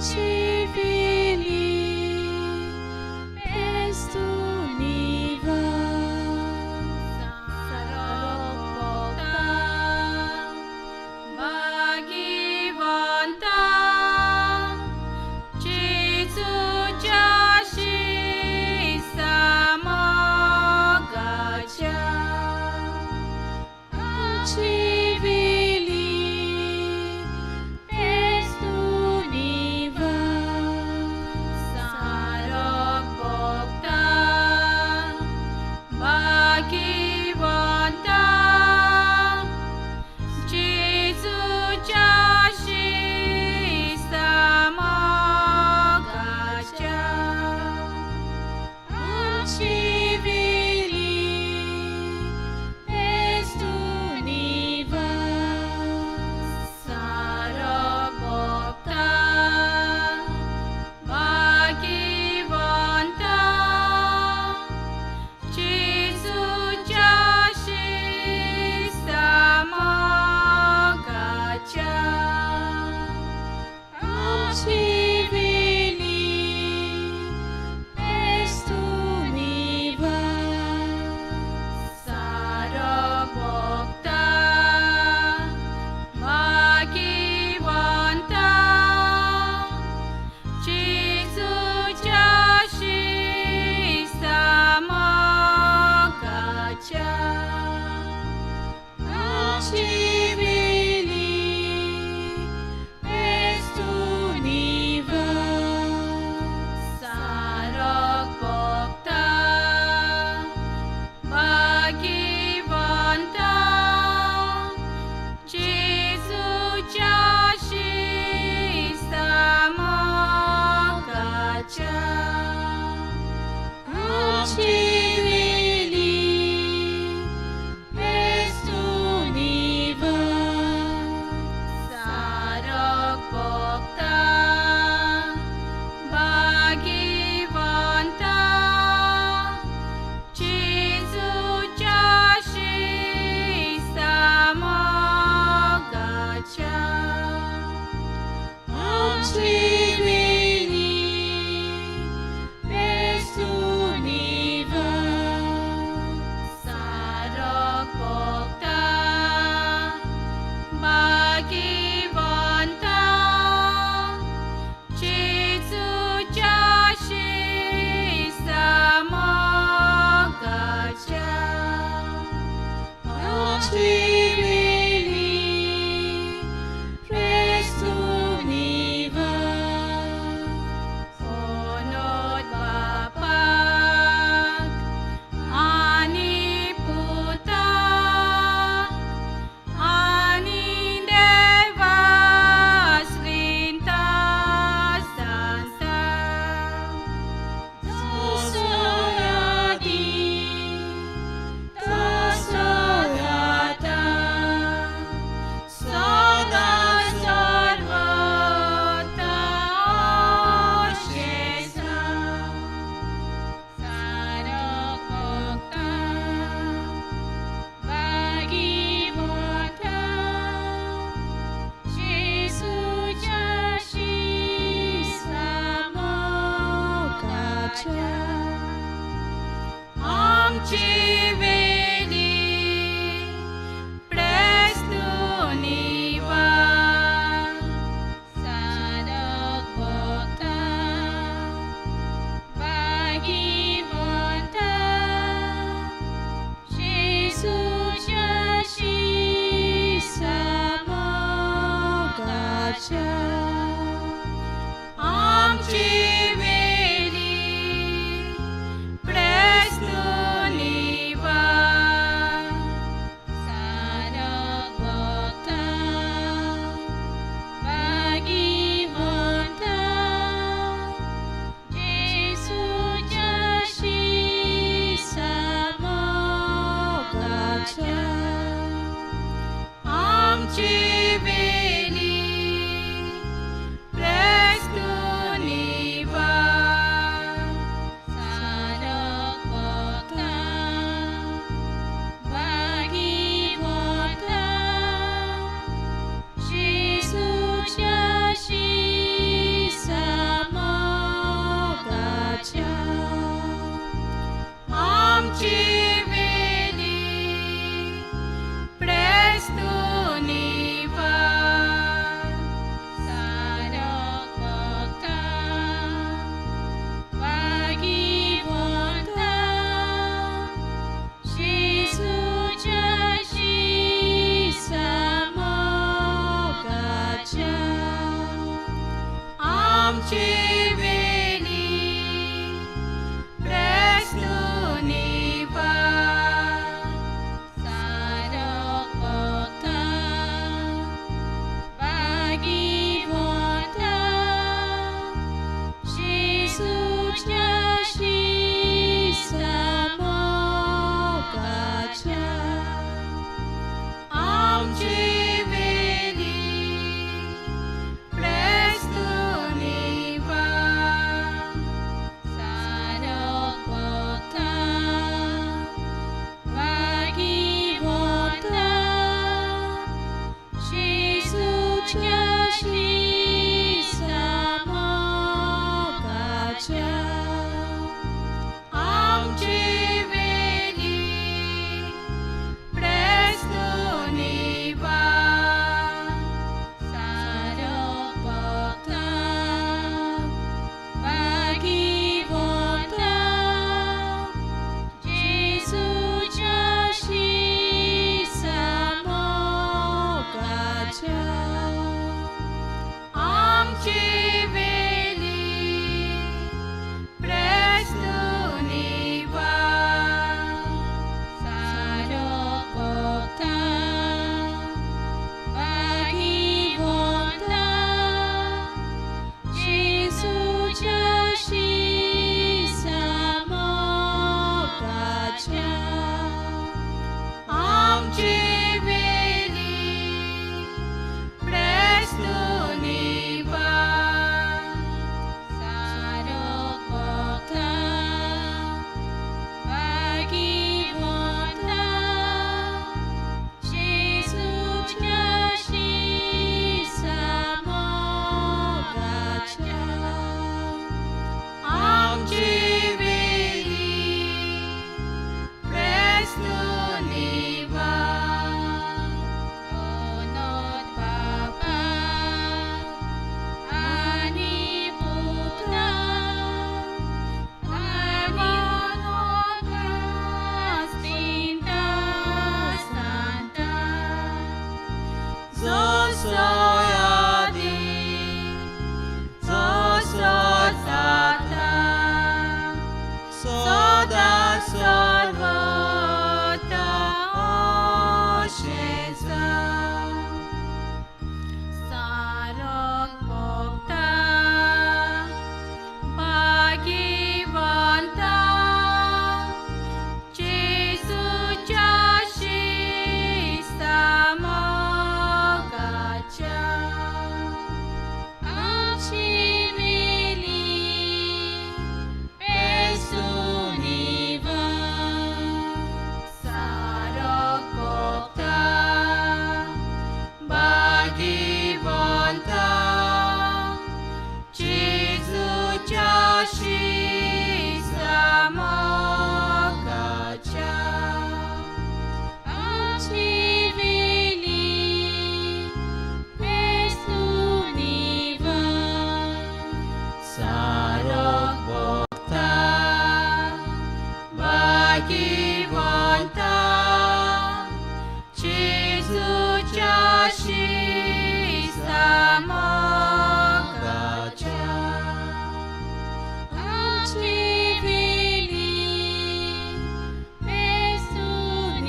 आमची वेली प्रेस्तुनी वा. आमची वेली प्रेस्तुनिवा सारक भोगता भागीवंता जेजूच्या शिसा मोगाच्या आमची वेली प्रेस्तुनिवा सारक भोगता भागीवंता जेजूच्या शिसा मोगाच्या आमची वेली प्रेस्तुनिवा सारक भोगता भागीवंता जेजूच्या शिसा मोगाच्या आमची वेली प्रेस्तुनिवा सारक भोगता भागीवंता जेजूच्या शिसा मोगाच्या आमची वेली प्रेस्तुनिवा सारक भोगता भागीवंता जेजूच्या शिसा मोगाच्या आमची वेली प्रेस्तुनिवा अनोत बापा आनी पुता आनी स्पिंता सांता जसो आदी तसोच आतां सदां सर्वता अशें जावं. सारक भोगता भागीवंता जेजूच्या शिसा मोगाच्या आमची वेली प्रेस्तुनिवा सारक भोगता भागीवंता जेजूच्या शिसा मोगाच्या आमची वेली प्रेस्तुनिवा सारक भोगता भागीवंता जेजूच्या शिसा मोगाच्या आमची वेली प्रेस्तुनिवा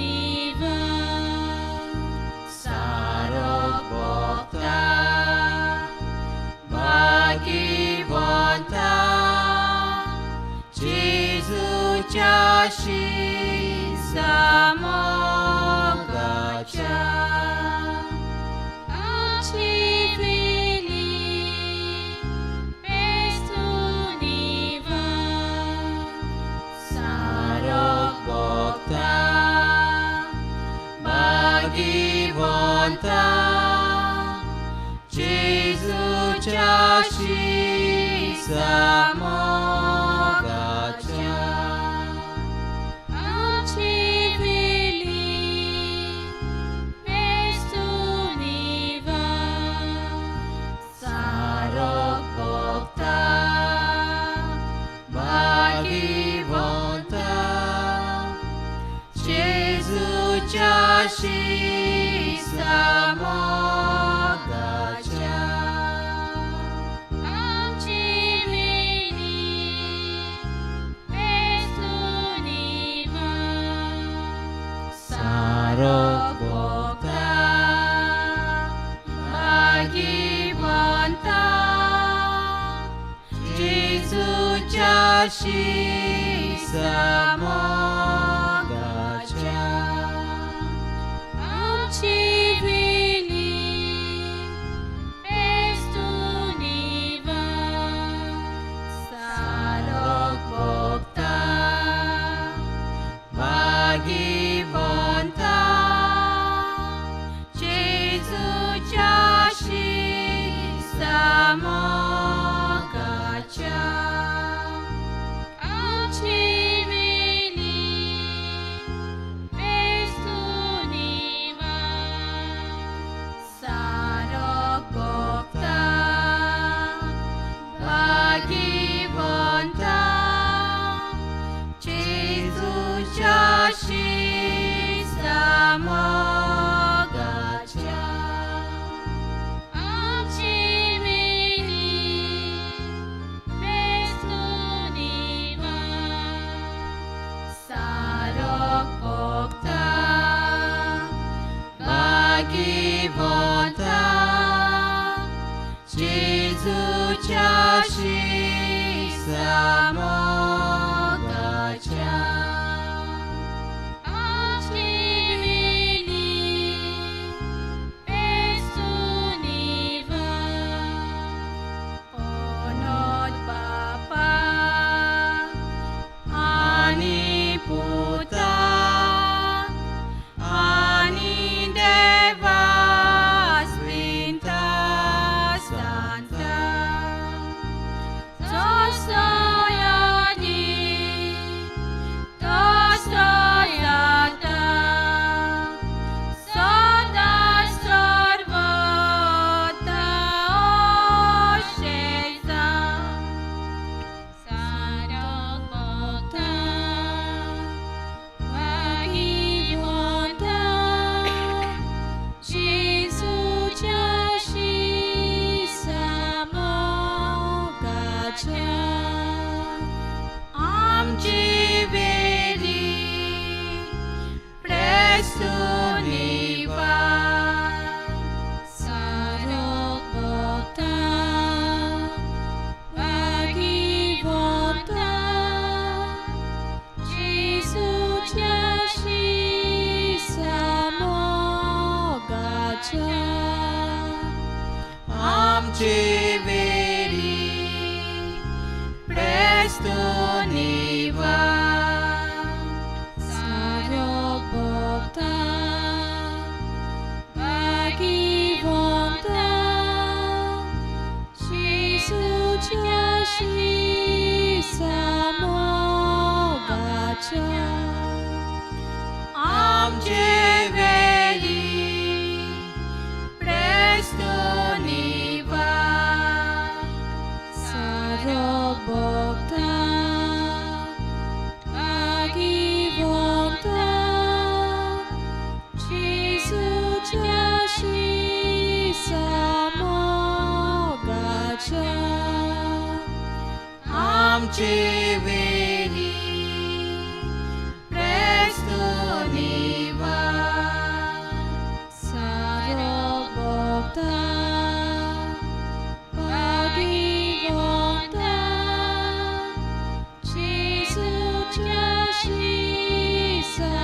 सारक भोगता भागीवंता जेजूच्या शिसा मोगाच्या आमची वेली प्रेस्तुनिवा सारक भोगता भागीवंता जेजूच्या शिसा मोगाच्या आमची वेली प्रेस्तुनिवा सारक भोगता भागीवंता जेजूच्या शिसा मोगाच्या. शिसा मोगाच्या. आमची वेली पेस्तुनिवा सारोक भोगता भागीवंता जेजूच्या शिसा मोगाच्या. आमची वेली पेस्तुनिवा सारोक भोगता भागीवंता जेजूच्या शिसा मोगाच्या. आमची वेली पेस्तुनिवा सारोक भोगता भागीवंता जेजूच्या शिसा मोगाच्या. आमची वेली पेस्तुनिवा ओनोद बापा आनी पुता आनी देवा स्पिंता सांता तसोयादी तसोयाता सदा सर्वता ओशेजा. सारोक भोगता भागीवंता जेजूच्या शिसा मोगाच्या. आमची वेली प्रेस्तुनिवा सारोक भोगता भागीवंता जेजूच्या शिसा मोगाच्या. आमची वेली प्रेस्तुनिवा सारोक भोगता भागीवंता जेजूच्या शिसा मोगाच्या. आमची वेली प्रेस्तुनिवा सारोक भोगता भागीवंता जेजूच्या शिसा मोगाच्या. आमची वेली प्रेस्तुनिवा सारोक भोगता भागीवंता जेजूच्या शिसा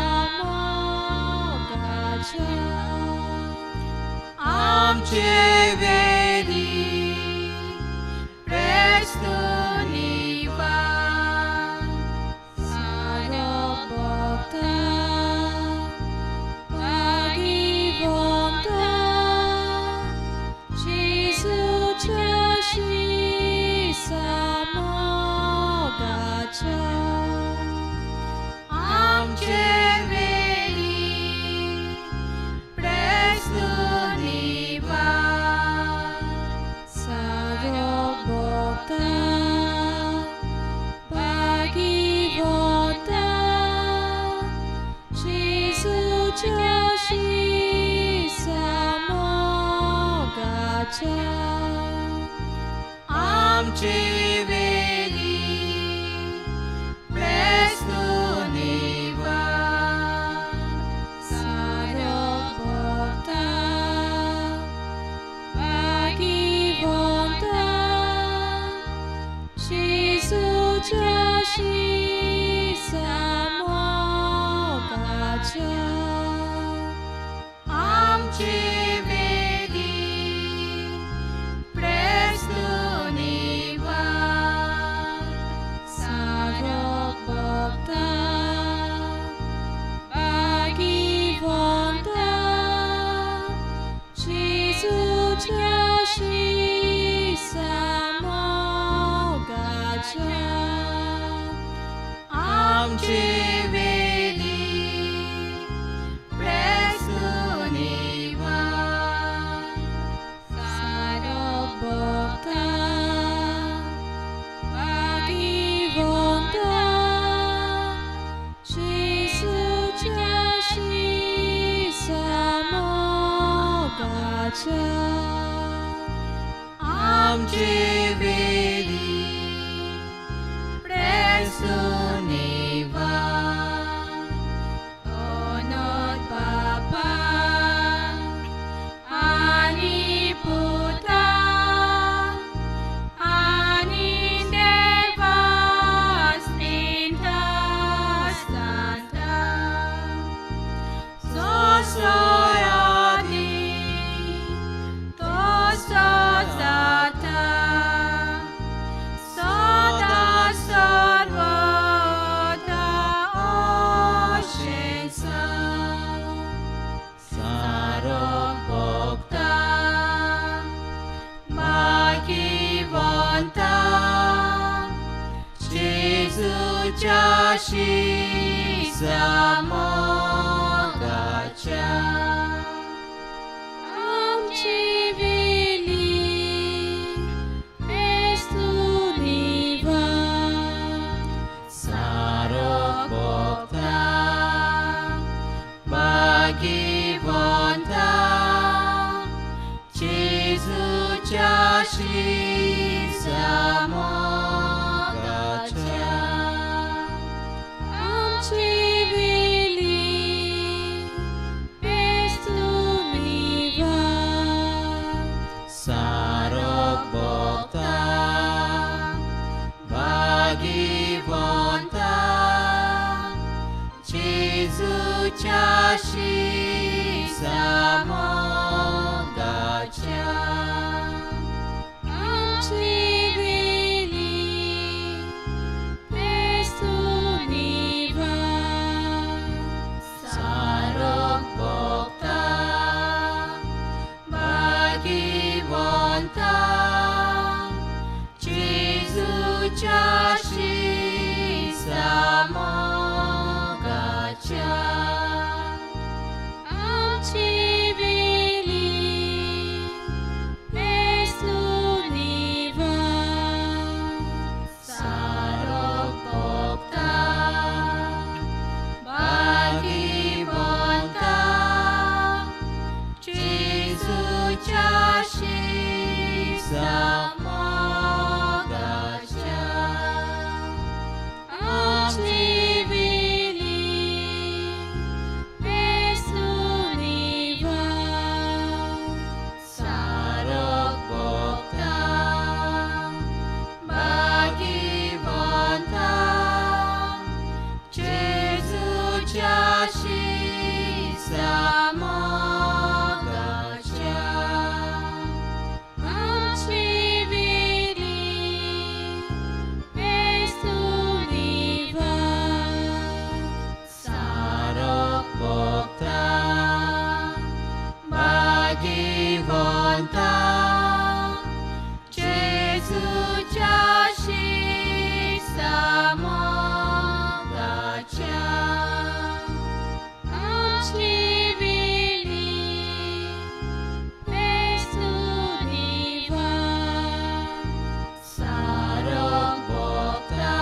मोगाच्या. आमची वेली प्रेस्तुनिवा सारोक भोगता भागीवंता जेजूच्या शिसा मोगाच्या. आमचे वेली प्रेस्तुनिवा सारोक भोगता भागीवंता जेजूच्या शिसा मोगाच्या. आमची वेली प्रेस्तुनिवा सारोक भोगता भागीवंता जेजूच्या आमचे वेली प्रेसुनिवा अनोद बापा आनी पुता आनी देवा स्नेहा सांता सोसोयादी तसो जाता सदा सर्वदा अशेंच सारो भोगता भाग्यवंता जेजूच्या शिसा मोगाच्या आमचे वेली प्रेसुनिवा सारो भोगता भाग्यवंता जेजूच्या शिसा मोगाच्या आमचे वेली प्रेसुनिवा सारो भोगता भाग्यवंता जेजूच्या शिसा मोगाच्या आमचे वेली प्रेसुनिवा सारो भोगता भाग्यवंता जेजूच्या शिसा मोगाच्या आमचे वेली प्रेसुनिवा सारो भोगता भाग्यवंता जेजूच्या शिसा मोगाच्या आमचे वेली प्रेसुनिवा सारो भोगता भाग्यवंता जेजूच्या शिसा मोगाच्या आमचे वेली प्रेसुनिवा सारो भोगता भाग्यवंता जेजूच्या शिसा मोगाच्या आमचे वेली प्रेसुनिवा सारो भोगता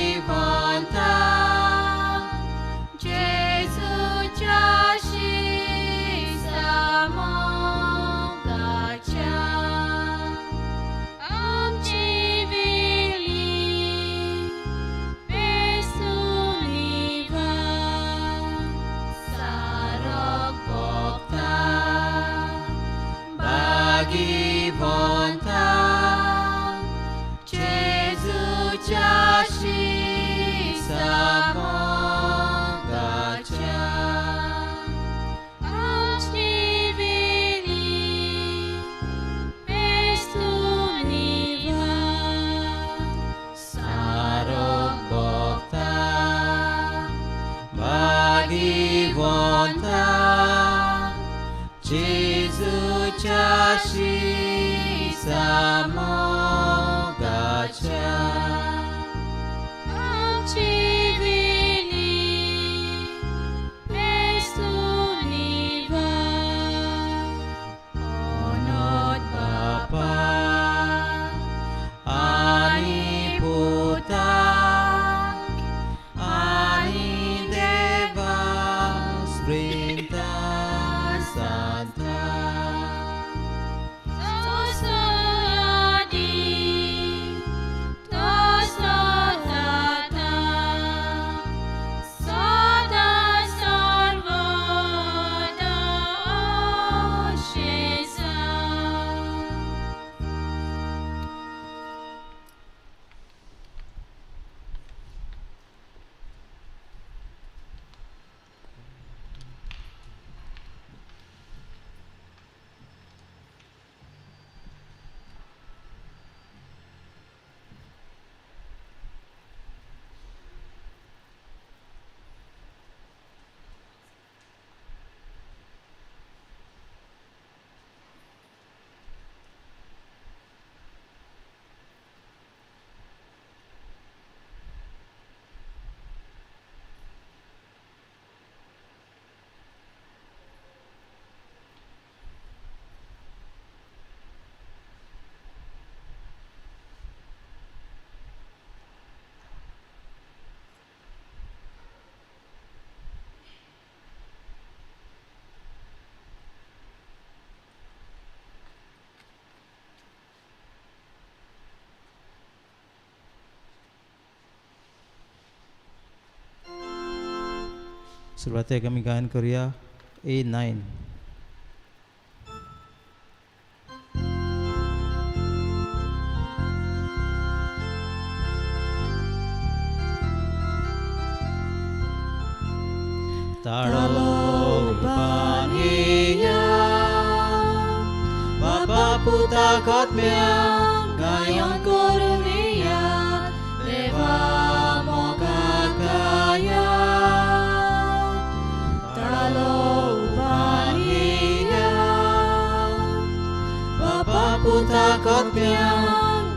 भाग्यवंता जेजूच्या शिसा मोगाच्या आमचे वेली प्रेसुनिवा सारो भोगता भाग्यवंता जेजूच्या शिसा मोगाच्या आमचे वेली प्रेसुनिवा सारो भोगता भाग्यवंता जेजूच्या शिसा सुरवातेक आमी गायन करूया A9. ताळोपानिया बाबा पुता कोतम्या गायन करुनिया देवा मोगा गाया ताळोपानिया बाबा पुता कोतम्या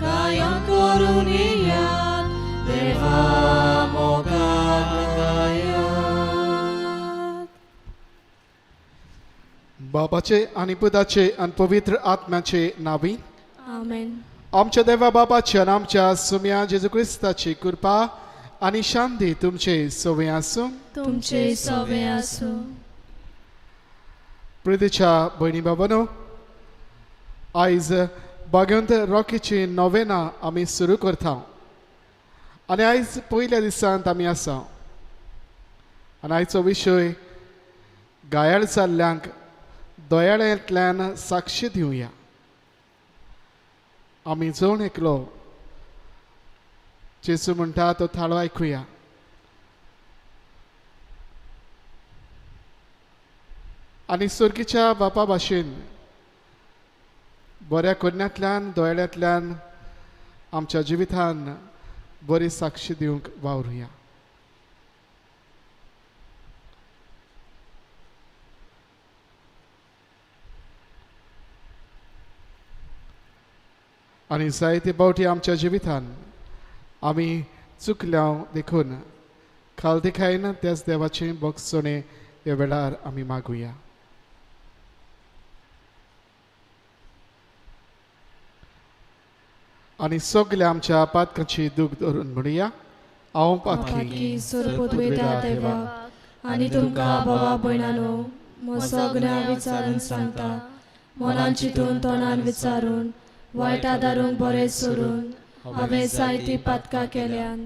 गायन करुनिया देवा मोगा गाया. बाबाचे आनी पुताचे आनी पवित्र आत्म्याचे नावी आमेन. आमच्या देवा बाबाचे आनी आमच्या सुम्या जेजू क्रिस्ताची कृपा आनी शांती तुमचे सवे आसूं. तुमचे सवे आसूं. प्रितीच्या भयणी बाबानो, आयज बागेंत रॉकीची नोवेना आमी सुरू करता आनी आयज पयल्या दिसांत आमी आसा आनी आयचो विशय गायाळ जाल्ल्यांक दोयाळ्यांतल्यान साक्षी दिवया. आमी जण एकलो जेजू म्हणटा तो थाळो आयकुया. आनी सुर्गीच्या बापा भाशेन बऱ्या करण्यांतल्यान दोयाळ्यांतल्यान आमच्या जिवितान बरी साक्षी दिवंक वावरुया. आनी जायते फावटी आमच्या जिवितान आमी चुकल्या देखून खाल देखायन त्याच देवाचें भोगसणें ह्या वेळार आमी मागुया. आनी सगल्या आमच्या पातकांची दूख धरून म्हणुया, हांव पातकी सोरपोतवेता देवा आनी तुमकां बाबा भयणानो म्हजो गुन्यांव विचारून सांगता, मनान चिंतून तोंडान विचारून वायट आदारूंक बरें सोडून हांवें जायतीं पातकां केल्यान.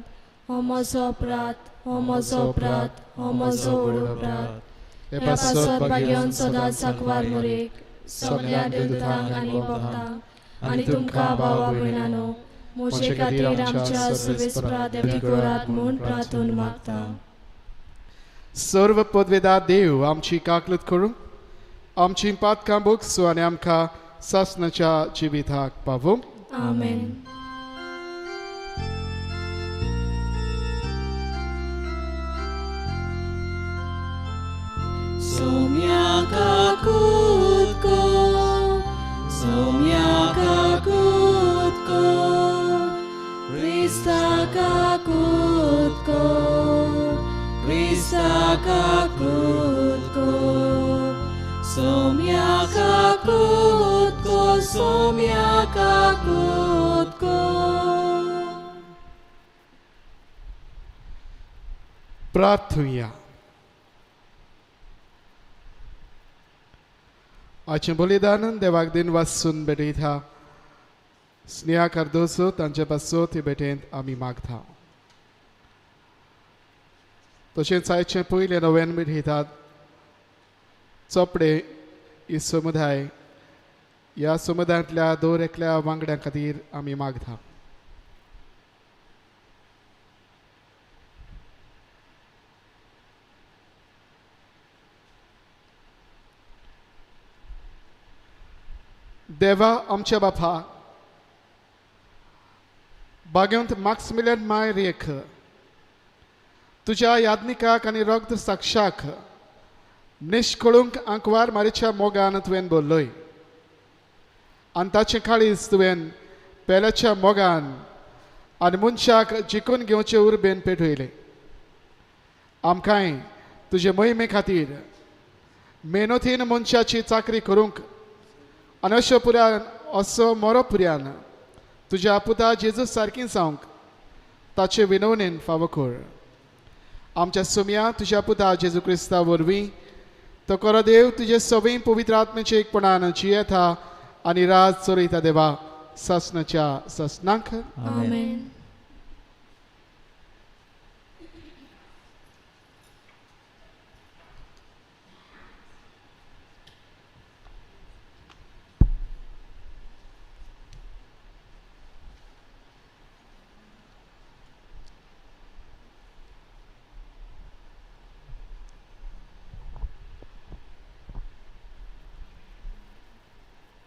हो म्हजो अपराध, हो म्हजो अपराध, हो म्हजो व्हड अपराध. ह्या पासत भाग्योन सदांच साकवार मुरेक सगल्या देवतांक आनी भक्तांक आनी तुमकां भावा भयणानो म्हजे खातीर आमच्या सुवेस्प्रा देवी करात म्हूण प्रार्थून मागता. सर्व पदवेदा देव आमची काकलत करूं, आमची पातकां भोगसूं आनी आमकां सासणाच्या जिविताक पावूं. आमेन. सोम्या काकूत को, सोम्या काकूत को, क्रिस्ता काकूत को, क्रिस्ता काकूत को, सोम्या काकूत को, सोम्या काकूत को. प्रार्थुया. आयचें बलिदान देवाक दिन वासून भेटयता स्नेहा कार्दोसो तांचे पासत हे भेटेंत आमी मागता. तशेंच आयचें पयलें नव्यान भेटयतात चोपडे ही समुदाय ह्या समुदायांतल्या दर एकल्या वांगड्यां खातीर आमी मागता. देवा आमच्या बापा, बागेंत माक्समिलियन माय रेख तुज्या यादनिकाक आनी रक्त साक्षाक निश्कळूंक आंकवार मारीच्या मोगान तुवें बोल्लोय आनी ताचें काळीज तुवें पेल्याच्या मोगान आनी मनशाक जिखून घेवचे उर्बेन पेटयलें. आमकांय तुजे मोहिमे खातीर मेहनतीन मनशाची चाकरी करूंक आनी अशो पुऱ्यान असो मोरो पुऱ्यान तुज्या पुता जेजू सारकी जावंक ताचे विनवणेन फावो कर. आमच्या सुम्या तुज्या पुता जेजू क्रिस्ता वरवीं तो करो देव तुजे सवय पवित्र आत्म्याचे एकपणान जियेता आनी राज चलयता देवा सासणाच्या सासणाक. आमेन.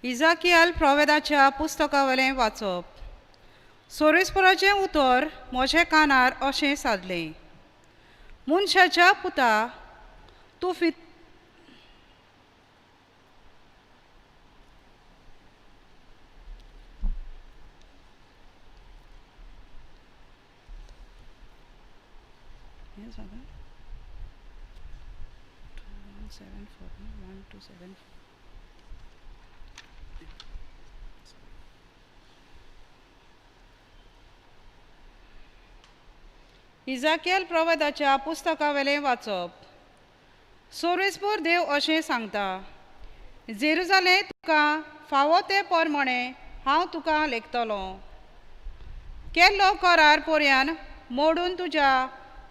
इजाकियाल प्रोवेदाच्या पुस्तकावयलें वाचप. सोरेस्पराचें उतर म्हज्या कानार अशें सादलें, मनशाच्या पुता तूं इजाकियल प्रवादाच्या पुस्तकावेलें वाचप. सोरेस्पूर देव अशें सांगता, जेरुजालें तुका फावो ते प्रमाणे हांव तुका लेखतलो. केल्लो करार पर्यान मोडून तुज्या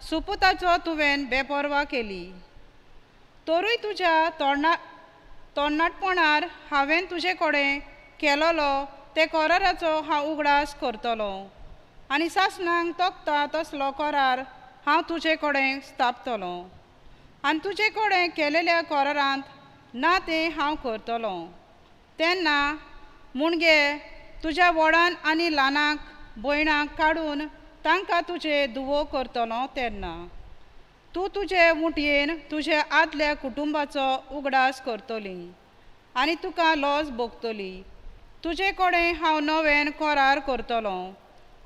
सुपुताचो तुवें बेपर्वा केली, तरूय तुज्या तोंडाटपणार हांवें तुजे कडेन केलोलो ते कराराचो हांव उगडास करतलो आनी सासणांक तोखता तसलो करार हांव तुजे कडेन स्थापतलो आनी तुजे कडेन केलेल्या करारांत ना तें हांव करतलो. तेन्ना मुणगे तुज्या व्हडान आनी ल्हानाक भयणाक काडून तांकां तुजे दुवो करतलो. तेन्ना तूं तुजे मुठयेन तुज्या आदल्या कुटुंबाचो उगडास करतली आनी तुका लॉस भोगतली. तुजे कडेन हांव नव्यान करार करतलो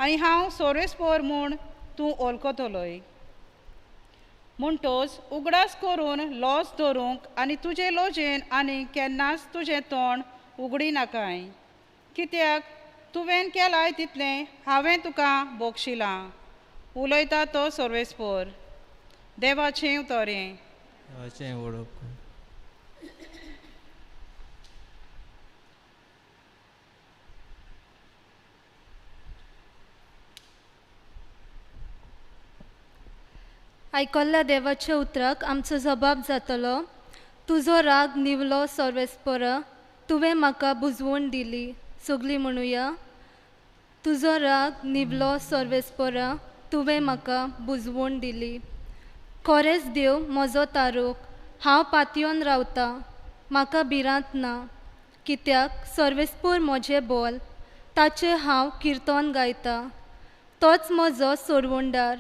आनी हांव सोरेस्पोर म्हूण तूं वळखतलोय. म्हणटोच उगडास करून लॉस धरूंक आनी तुजे लजेन आनी केन्नाच तुजें तोंड उगडी नाकाय, कित्याक तुवें केलाय तितलें हांवें तुका बोगशिलां. उलयता तो सोर्वेस्पोर. देवाचें उतरें. देवाचें वळख. आयकल्ल्या देवाच्या उतराक आमचो जबाब जातलो. तुजो राग निवलो सर्वेस्परा, तुवें म्हाका बुजवण दिली. सगळीं म्हणुया, तुजो राग निवलो सर्वेस्परा, तुवें म्हाका बुजवण दिली. खरेंच देव म्हजो तारूक, हांव पातयेवन रावतां, म्हाका भिरांत ना, कित्याक सर्वेस्पोर म्हजें बोल, ताचें हांव किर्तन गायतां. तोच म्हजो सोडवणदार,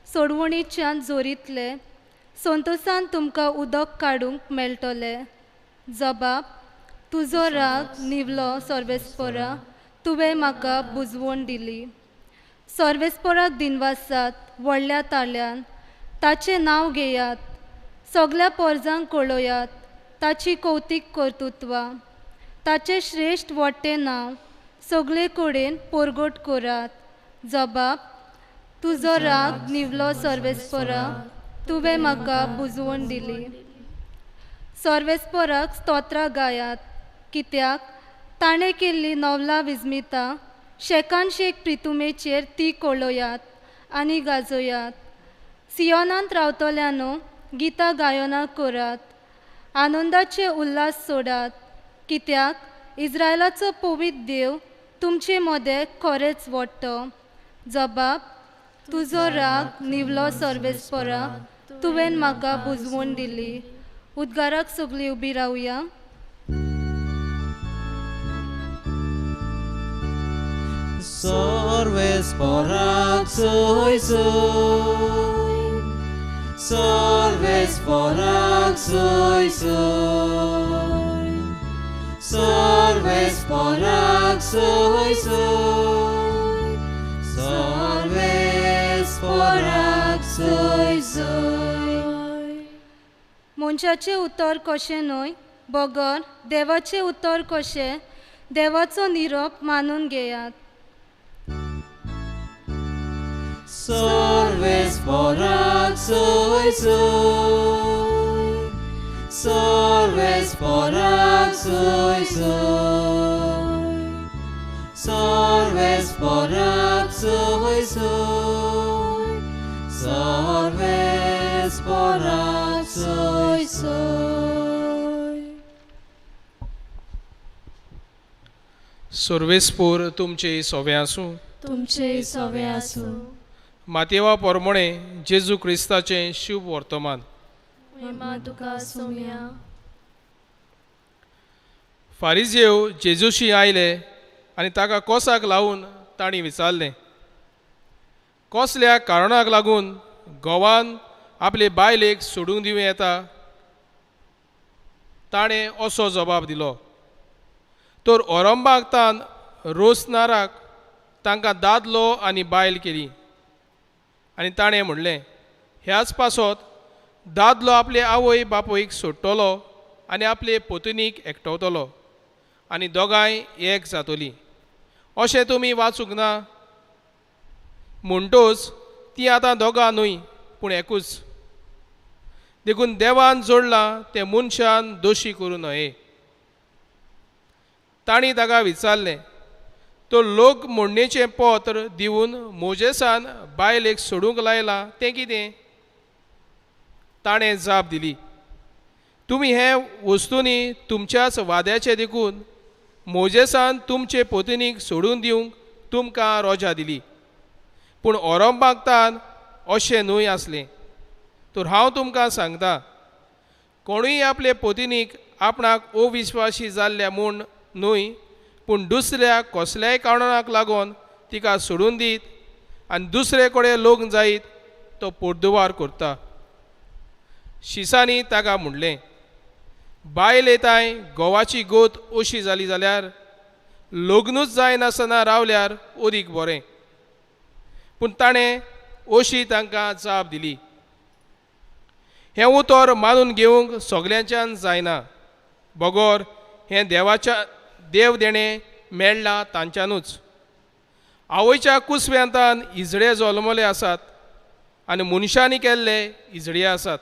सोडवणीच्यान जोरीतले संतोसान तुमकां उदक काडूंक मेळटलें. जबाब, तुजो राग निवलो सर्वेस्परा, तुवें म्हाका बुजवण दिली. सर्वेस्पराक दिनवासात व्हडल्या ताळ्यान, ताचें नांव घेयात, सगळ्या पोरजांक कळयात ताची कौतीक कर्तृत्वां, ताचें श्रेश्ठ व्हडटें नांव सगळे कडेन परगट करात. जबाब, तुजो राग निवलो सर्वेस्परा, तुवें म्हाका बुजवण दिली. सर्वेस्पराक स्तोत्रां गायात, कित्याक ताणें केल्ली नवला विजमिता शेकान शेक प्रितुमेचेर ती कळयात आनी गाजयात. सियोनांत रावतल्यानो गितां गायनां करात, आनंदाचे उल्हास सोडात, कित्याक इस्रायलाचो पवित्र देव तुमचे मदें खरेंच वडटो. जबाब, तुजो राग निवलो सर्वेस्परा, तुवें म्हाका बुजवण दिली. उद्गाराक सगळीं उबी रावया. सर्वेस्पराक सोय सोय, सर्वेस्पराक सोय सोय, सर्वेस्पराक सोय सोय, सर्वेस्पराक सोय सोय. मनशाचें उतर कशें न्हय बगर देवाचें उतर कशें, देवाचो निरोप मानून घेयात. सर्वेस्पराक सोय सोय, सर्वेस्पराक सोय सोय, सर्वेस्पराक सोय सोय, सर्वेस्पराक सोय सोय. सर्वेस्पोर तुमचे सोवे आसूं. तुमचे सोवे आसूं. मातेवा पोरमोणे जेजू क्रिस्ताचें शुभ वर्तमान. महिमा तुका सोम्या. फारिजेव जेजूशी आयले आनी ताका कोसाक लावन तांणी विचारलें, कसल्या कारणाक लागून घोवान आपले बायलेक सोडूंक दिवं येता? ताणें असो जबाब दिलो, तर ओरंबाक तान रोसनाराक तांकां दादलो आनी बायल केली. आनी ताणें म्हणलें, ह्याच पासत दादलो आपले आवय बापूयक सोडटलो आनी आपले पत्नीक एकटवतलो आनी दोगांय एक जातली. अशें तुमी वाचूंक ना? म्हणटोच ती आतां दोगां न्हय पूण एकूच. देखून देवान जोडलां तें मनशान दोशी करूं नये. तांणी ताका विचारलें, तो लोक मोडणेचें पत्र दिवन मोजेसान बायलेक सोडूंक लायलां तें कितें? ताणें जाप दिली, तुमी हे वस्तूंनी तुमच्याच वाद्याचें देखून मोजेसान तुमचे पत्नीक सोडून दिवंक तुमकां रोजा दिली. पूण ओरंबागतान अशें न्हय आसलें. तर हांव तुमकां सांगता, कोणूय आपले पत्नीक आपणाक अविश्वासी जाल्ल्या म्हूण न्हय पूण दुसऱ्या कसल्याय कारणाक लागून तिका सोडून दीत आनी दुसरे कडेन लग्न जायत तो पोरदुवार करता. शिसांनी ताका म्हणलें, बायल येताय घोवाची गोत अशी जाली जाल्यार लग्नूच जायनासतना रावल्यार अदीक बरें. पूण ताणें अशी तांकां जाप दिली, हें उतर मानून घेवंक सगल्यांच्यान जायना, बगर हें देवाच्या देव देणें मेळ्ळां तांच्यानूच. आवयच्या कुसव्यांतान इजडे जल्मले आसात आनी मनशांनी केल्ले इजडे आसात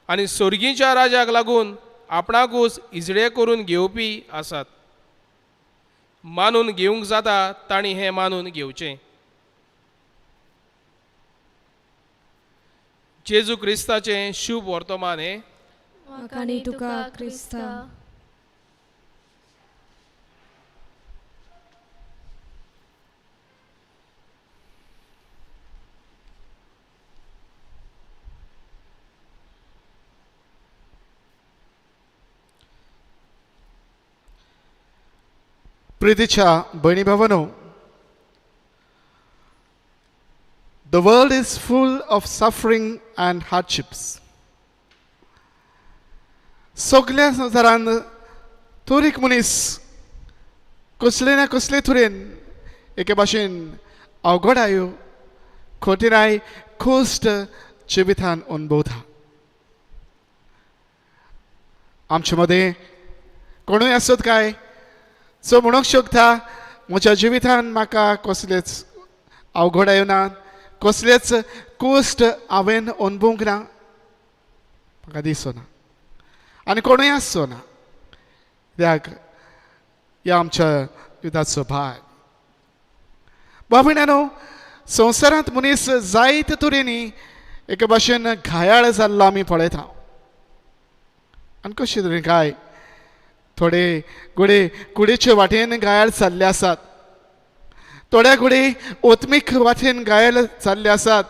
आनी सोर्गीच्या राजाक लागून आपणाकूच इजडे करून घेवपी आसात. मानून घेवंक जाता तांणी हें मानून घेवचें. जेजू क्रिस्ताचें शुभ वर्तमान हें. आनी तुका क्रिस्ता. प्रितीच्या भयणी भावानो, the world is full of suffering and hardships. सगल्या संवसारान तोरीक मनीस कसले ना कसले तुरेन एके भाशेन अवघडायो कठिणाय कश्ट जिवितान अनुभवता. आमचे मदें कोणूय आसत काय सो म्हणूंक शकता, म्हज्या जिवितान म्हाका कसलेच अवघडायो ना, कसलेच कश्ट हांवें अनुभवूंक ना, म्हाका दिसना आनी कोणूय आसचो ना. कित्याक ह्या आमच्या जिविताचो भाग. बाबीणानो, संवसारांत मनीस जायते तरेनी एके भाशेन घायाळ जाल्लो आमी पळयता. आनी कशे तरेन काय थोडे घोडे कुडीचे वाटेन घायाळ जाल्ले आसात, थोड्या घोडे आत्मीक वाटेन घायल जाल्ले आसात,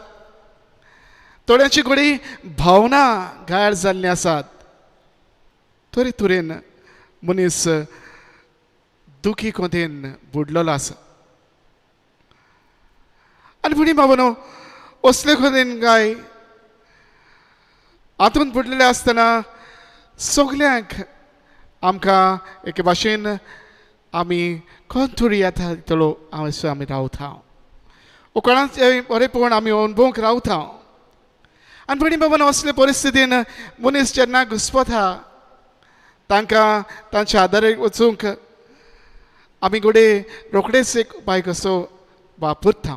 थोड्यांची घोडी भावना घायाळ जाल्ली आसात. तरी तरेन मनीस दुखी कोंतेन बुडलेलो आसा. आनी फुडें बाबानो असले कोंतेन काय हातूंत बुडलेले आसतना सगल्यांक आमकां एके भाशेन आमी कोण येता येतलो हांव आमी रावता, कोणाचें बरेंपण आमी अनुभवूंक रावता. आनी भयणी बाबान असले परिस्थितीन मनीस जेन्ना घुस्पता तांकां तांच्या आदारेक वचूंक आमी घडये रोखडेच एक उपाय कसो वापरता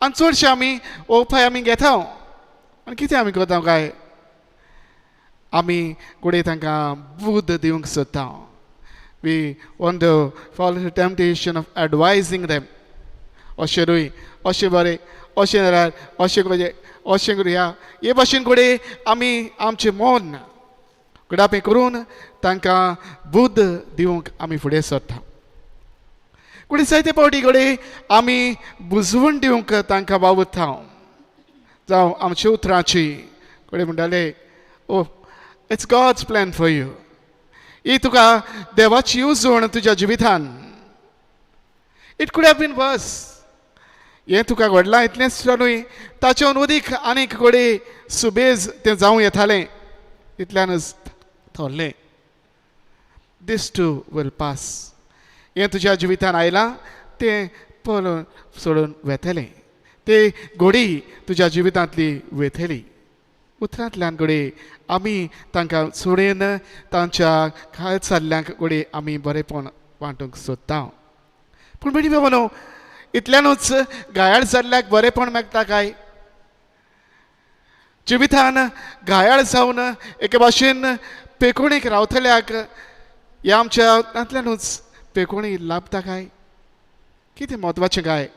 आनी चडशे आमी हो उपाय आमी घेता. आनी कितें आमी करता काय, आमी घडये तांकां बुद्द दिवंक सोदता. We want to fall into temptation of advising them. अशें न्हय, अशें बरें, अशें जाल्यार अशें करचें, अशें करुया. हे भाशेन घडये आमी आमचें मन घडापें करून तांकां बुद्द दिवंक आमी फुडें सरता. घडये जायते फावटी घडये आमी बुजवण दिवंक तांकां वावुरता. जावं आमच्या उतरांची घडये म्हणटाले, oh it's God's plan for you, ही तुका देवाची येवजण तुज्या जिवितान. It could have been worse. हें तुका घडलां इतलेंच न्हय, ताचे अदीक आनीक घडये सुबेज तें जावं येतालें, इतल्यानच थरलें. This too will pass. हें तुज्या जिवितान आयलां तें पळोवन सोडून वेतलें, ते घोडी तुज्या जिवितांतली वेतली. उतरांतल्यान घडये आमी तांकां सोडून तांच्या खाल जाल्ल्यांक घडये आमी बरेंपण वांटूंक सोदता. पूण भयणी बाबानो, इतल्यानूच घायाळ जाल्ल्याक बरेंपण मेळटा काय? जिवितान घायाळ जावन एके भाशेन पेकोणीक रावतल्याक ह्या आमच्या तांतल्यानूच पेकोणी लाभता काय? कितें म्हत्वाचें काय?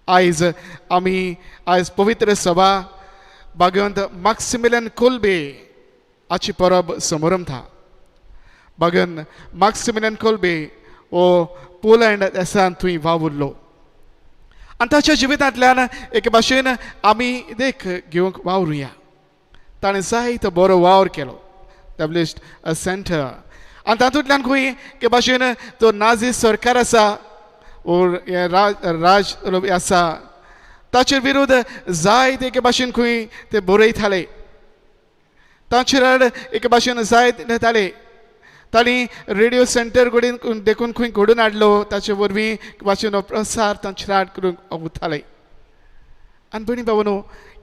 आयज आमी आयज पवित्र सभा भाग्यवंत माक्सिमिलियन कोल्बे हाची परब समरमता. भाग्यवंत माक्सिमिलियन कोल्बे हो पोलंड देशांत थंय वावुरलो आनी ताच्या जिवितांतल्यान एके भाशेन आमी देख घेवंक वावरुया. ताणें जायतो बरो वावर केलो, एस्टॅब्लिश्ड अ सेंटर. आनी तातूंतल्यान खंय एके भाशेन तो नाझी सरकार आसा ओर हें राज आसा ताचेर विरोध जायते एके भाशेन खंय ते बरयताले, तांचेर आड एके भाशेन जायत येताले. तांणी रेडियो सेंटर कडेन देखून खंय घडून हाडलो, ताचे वरवीं भाशेन प्रसार तांचेर आड करूंक उरताले. आनी भयणी बाबानो,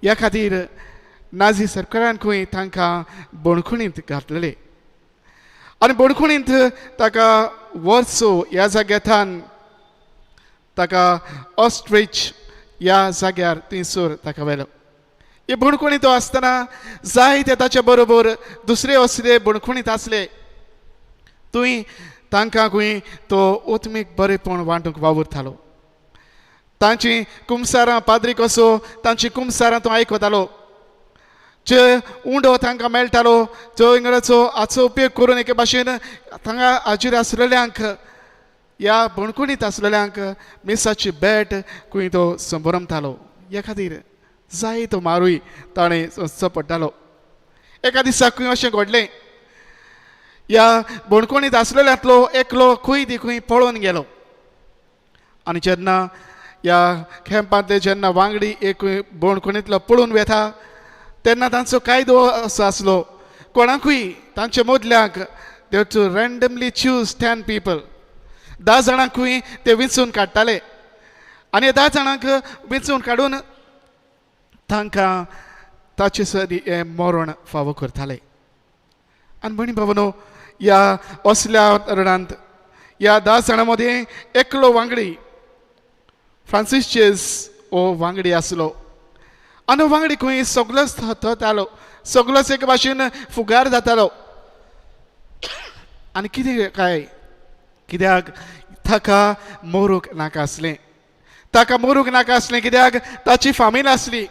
ह्या खातीर नाझी सरकारान खंय तांकां बणखणींत घातलेले आनी बणखणींत ताका वर्सो ह्या जाग्यान ताका ऑस्ट्रीच ह्या जाग्यार थंयसर ताका व्हेलो. हे बणखणींत तो आसतना जायते ताचे बरोबर दुसरे असले बणखणींत आसले, थंय तांकां खंय तो ओतमीक बरेंपण वांटूंक वावुरतालो. तांची कुमसारां पाद्री कसो तांची कुमसारां तो आयकतालो, जे उंडो तांकां मेळटालो जो इंग्रजो हाचो उपयोग करून एके भाशेन तांगा हाजेर आसलेल्यांक ह्या बणकुणींत आसलेल्यांक मिसाची बेट खंय तो संभ्रमतालो. ह्या खातीर जायतो मारूय ताणें सोंसचो पडटालो. एका दिसा खंय अशें घडलें, ह्या बणकुणींत आसलेल्यांतलो एकलो खंय ती खंय पळोवन गेलो आनी जेन्ना ह्या कॅम्पांतले जेन्ना वांगडी एक बणकुणींतलो पळोवन वेता तेन्ना तांचो कायदो असो आसलो, कोणाकूय तांचे मदल्यांक they to randomly choose 10 people, 10 जाणांकूय ते विंचून काडटाले आनी 10 जाणांक विंचून काडून तांकां ताचे सरी हें मरण फावो करताले. आनी भयणी बाबानो, ह्या असल्या रणांत ह्या 10 जाणां मदीं एकलो वांगडी फ्रांसीस चेज हो वांगडी आसलो आनी वांगडी खंय सगलोच थतालो, सगलोच एके भाशेन फुगार जातालो. आनी कितें काय कित्याक ताका मरूंक नाका आसलें, ताका मरूंक नाका आसलें कित्याक ताची फामील आसली,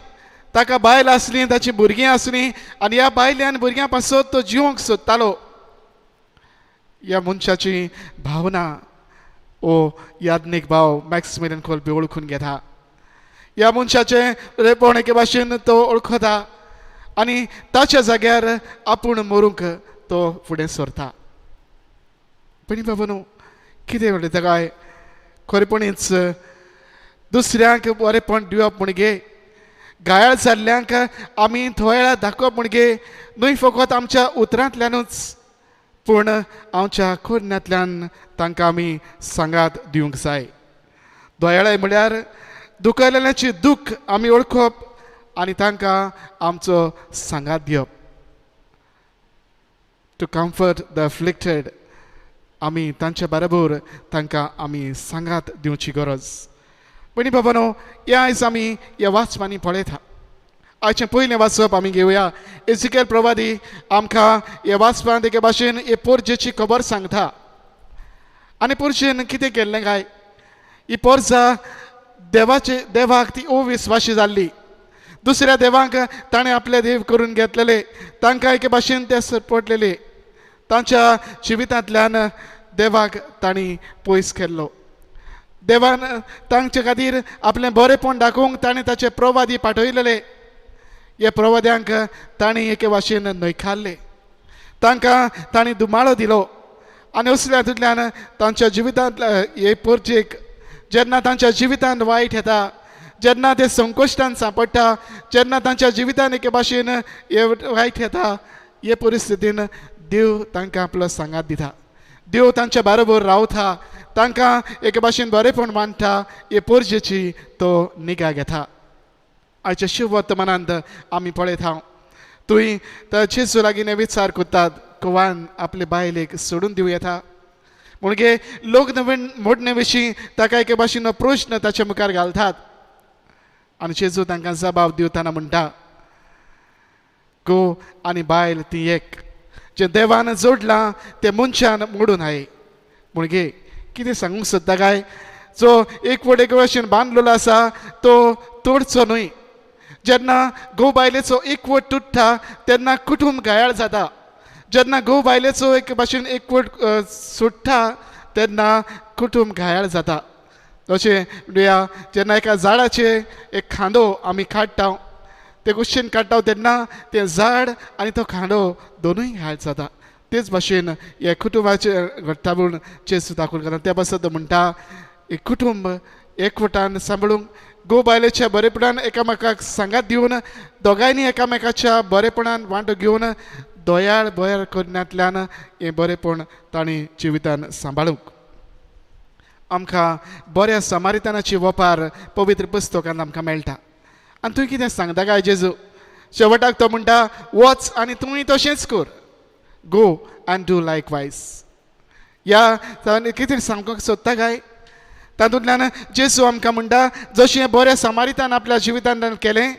ताका बायल आसली, ताची भुरगीं आसलीं आनी ह्या बायले आनी भुरग्यां पासत तो जिवंक सोदतालो. ह्या मनशाची भावना ओ याज्ञीक भाव मॅक्सिमिलियन कोल्बे वळखून घेता, ह्या मनशाचें रेपण एके भाशेन तो वळखता आनी ताच्या जाग्यार आपूण मरूंक तो फुडें सरता. भयणी बाबानो, कितें उलयता काय खरेपणीच दुसऱ्यांक बरेंपण दिवप म्हणगे घायाळ जाल्ल्यांक आमी थोड्या दाखोवप म्हणगे न्हय फकत आमच्या उतरांतल्यानूच पूण आमच्या कोरण्यांतल्यान तांकां आमी सांगात दिवंक जाय. दयाळाय म्हळ्यार दुखयलेल्याची दूख आमी वळखप आनी तांकां आमचो सांगात दिवप. टू कम्फर्ट the afflicted, आमी तांचे बरोबर तांकां आमी सांगात दिवची गरज. भयणी बाबानो, ह्या आयज आमी ह्या वाचपांनी पळयता. आयचें पयलें वाचप आमी घेवया. एजिकेल प्रवादी आमकां ह्या वाचपांत एके भाशेन हे पोरजेची खबर सांगता. आनी पोरजेन कितें केल्लें काय, ही पोरजा देवाचे देवाक ती अविस्वाशी जाल्ली, दुसऱ्या देवांक ताणें आपले देव करून घेतलेले, तांकां एके भाशेन ते सरपटलेले, तांच्या जिवितांतल्यान देवाक तांणी पयस केल्लो. देवान तांचे खातीर आपलें बरेंपण दाखोवंक ताणें ताचे प्रवादी पाठयलेले. ह्या प्रवाद्यांक तांणी एके भाशेन न्हयकारले, तांकां तांणी दुमाळो दिलो. आनी असल्या हातूंतल्यान तांच्या जिवितांत हे पोरजेक जेन्ना तांच्या जिवितांत वायट येता, जेन्ना ते संकश्टान सांपडटा, जेन्ना तांच्या जिवितांत एके भाशेन हे वायट येता, हे परिस्थितीन देव तांकां आपलो सांगात दिता, देव तांच्या बरोबर रावता, तांकां एके भाशेन बरेपण मानता, हे पोरजेची तो निगा घेता. आयच्या शिववर्तमानांत आमी पळयता तुवें तर जेजू लागीं हे विचार करतात, कुवान आपले बायलेक सोडून दिवं येता? म्हणजे लग्न मोडणे विशीं ताका एके भाशेन प्रश्न ताच्या मुखार घालतात आनी जेजू तांकां जबाब दिवतना म्हणटा, घोव आनी बायल ती एक, जें देवान जोडलां तें मनशान मोडून आये. म्हणजे कितें सांगूंक सोदता काय, जो एकवट एके भाशेन बांदलेलो आसा तो तोडचो न्हय. जेन्ना घोव बायलेचो एकवट तुट्टा तेन्ना कुटूंब घायाळ जाता. जेन्ना घोव बायलेचो एक भाशेन एकवट सुट्टा तेन्ना कुटूंब घायाळ जाता. तशें म्हणया जेन्ना एका झाडाचे एक खांदो आमी काडटा, ते कुशीन काडटा तेन्ना तें झाड आनी तो खांदो दोनूय घायाळ जाता. तेच भाशेन हे कुटुंबाचे घडटा म्हूण जेजू दाखोवन घालता. त्या पासत म्हणटा एक कुटुंब एकवटान सांबाळूंक घोव बायलेच्या बरेपणान एकामेकाक सांगात दिवन दोगांयनी एकामेकाच्या बरेपणान वांटो घेवन दयाळ बयर करण्यांतल्यान हें बरेपण तांणी जिवितान सांबाळूंक. आमकां बऱ्या समारितानाची वपार पवित्र पुस्तकान आमकां मेळटा. आनी तूं कितें सांगता काय जेजू? शेवटाक तो म्हणटा वच आनी तुंय तशेंच कर, गो आनी do like वायज. ह्या कितें सांगूंक सोदता काय? तातूंतल्यान जेजू आमकां म्हणटा जशें बऱ्या समारितान आपल्या जिवितान केलें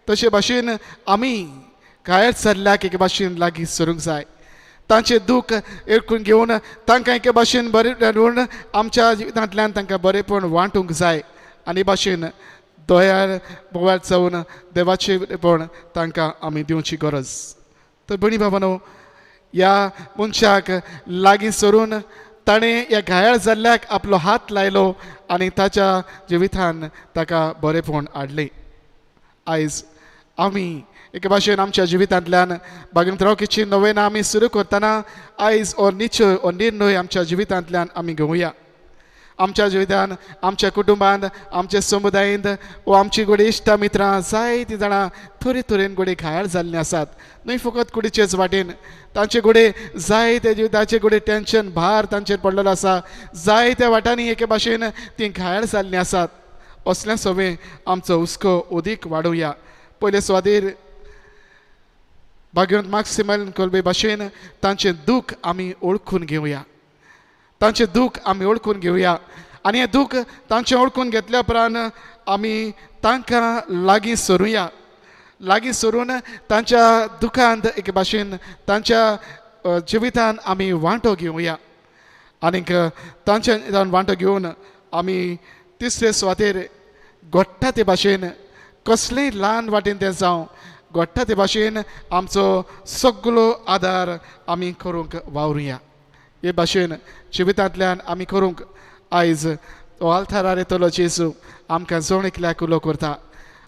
तशे भाशेन आमी घायाळ चल्ल्याक एके भाशेन लागीं सरूंक जाय. तांचें दूख एकूण घेवन तांकां एके भाशेन बरें म्हूण आमच्या जिवितांतल्यान तांकां बरेंपण वांटूंक जाय आनी भाशेन दयाळ बोवाळ जावन देवाचें बरेंपण तांकां आमी दिवची गरज. तर भयणी बाबानो, ह्या मनशाक लागीं सरून ताणें ह्या घायाळ जाल्ल्याक आपलो हात लायलो आनी ताच्या जिवितान ताका बरेंपण हाडलें. आयज आमी एके भाशेन आमच्या जिवितांतल्यान बागेंत रावकीची नोवेना आमी सुरू करतना आयज हो निश्चय हो निर्णय आमच्या जिवितांतल्यान आमी घेवया. आमच्या जिवितान, आमच्या कुटुंबांत, आमच्या समुदायेंत वो आमची घोडे इश्टा मित्रां जायतीं जाणां तरे तरेन घोडे घायाळ जाल्लीं आसात. न्हय फकत कुडीचेच वाटेन तांचे घोडे जायते जिविताचे घोडे टेंशन भार तांचेर पडलेलो आसा, जायत्या वाटांनी एके भाशेन तीं घायाळ जाल्लीं आसात. असल्या सवे आमचो हुस्को अदीक वाडोवया. पयले सुवातेर भाग्यवंत माक्सिमल कोलबे भाशेन तांचें दूख आमी ओळखून घेवया, तांचें दूख आमी ओळखून घेवया आनी हें दूख तांचें ओळखून घेतल्या उपरांत आमी तांकां लागीं सरुया. लागीं सरून तांच्या दुखांत एके भाशेन तांच्या जिवितान आमी वांटो घेवया आनीक तांच्या वांटो घेवन आमी तिसरे सुवातेर घडटा ते भाशेन कसलेय ल्हान वाटेन तें जावं घडटा ते भाशेन आमचो सगलो आदार आमी करूंक वावरुया. हे भाशेन जिवितांतल्यान आमी करूंक आयज तो आल्तारार येतलो जेजू आमकां जण एकल्याक उलो करता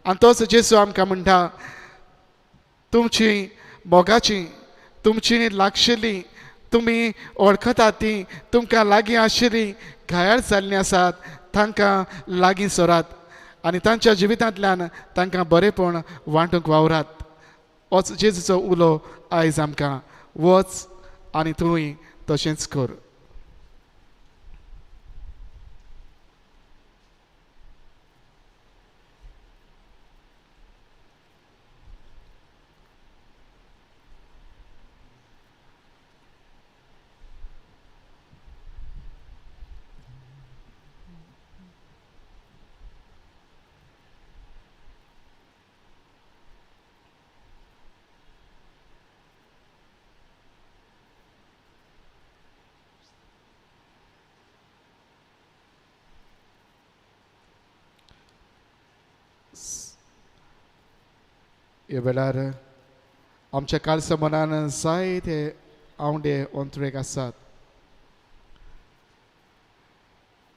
आनी तोच जेजू आमकां म्हणटा तुमची मोगाची, तुमची लागशिल्ली, तुमी वळखतात ती तुमकां लागीं आशिल्ली घायाळ जाल्लीं आसात तांकां लागीं सरात आनी तांच्या जिवितांतल्यान तांकां बरेंपण वांटूंक वावरात. होच जेजूचो उलो आयज आमकां, वच आनी तुंय तशेंच कर. ह्या वेळार आमच्या काळसा मनान जायते आंवडे अंतरेक आसात.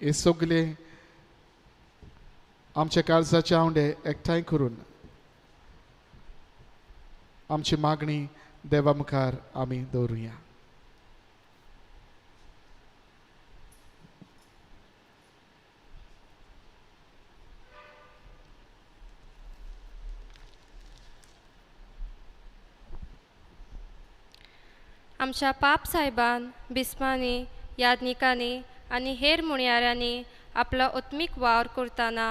हे सगळे आमच्या काळजाचे आंवडे एकठांय करून आमची मागणी देवा मुखार आमी दवरुया. आमच्या पाप साहेबान, बिस्मांनी, याज्ञिकांनी आनी हेर मुणयाऱ्यांनी आपलो आत्मीक वावर करतना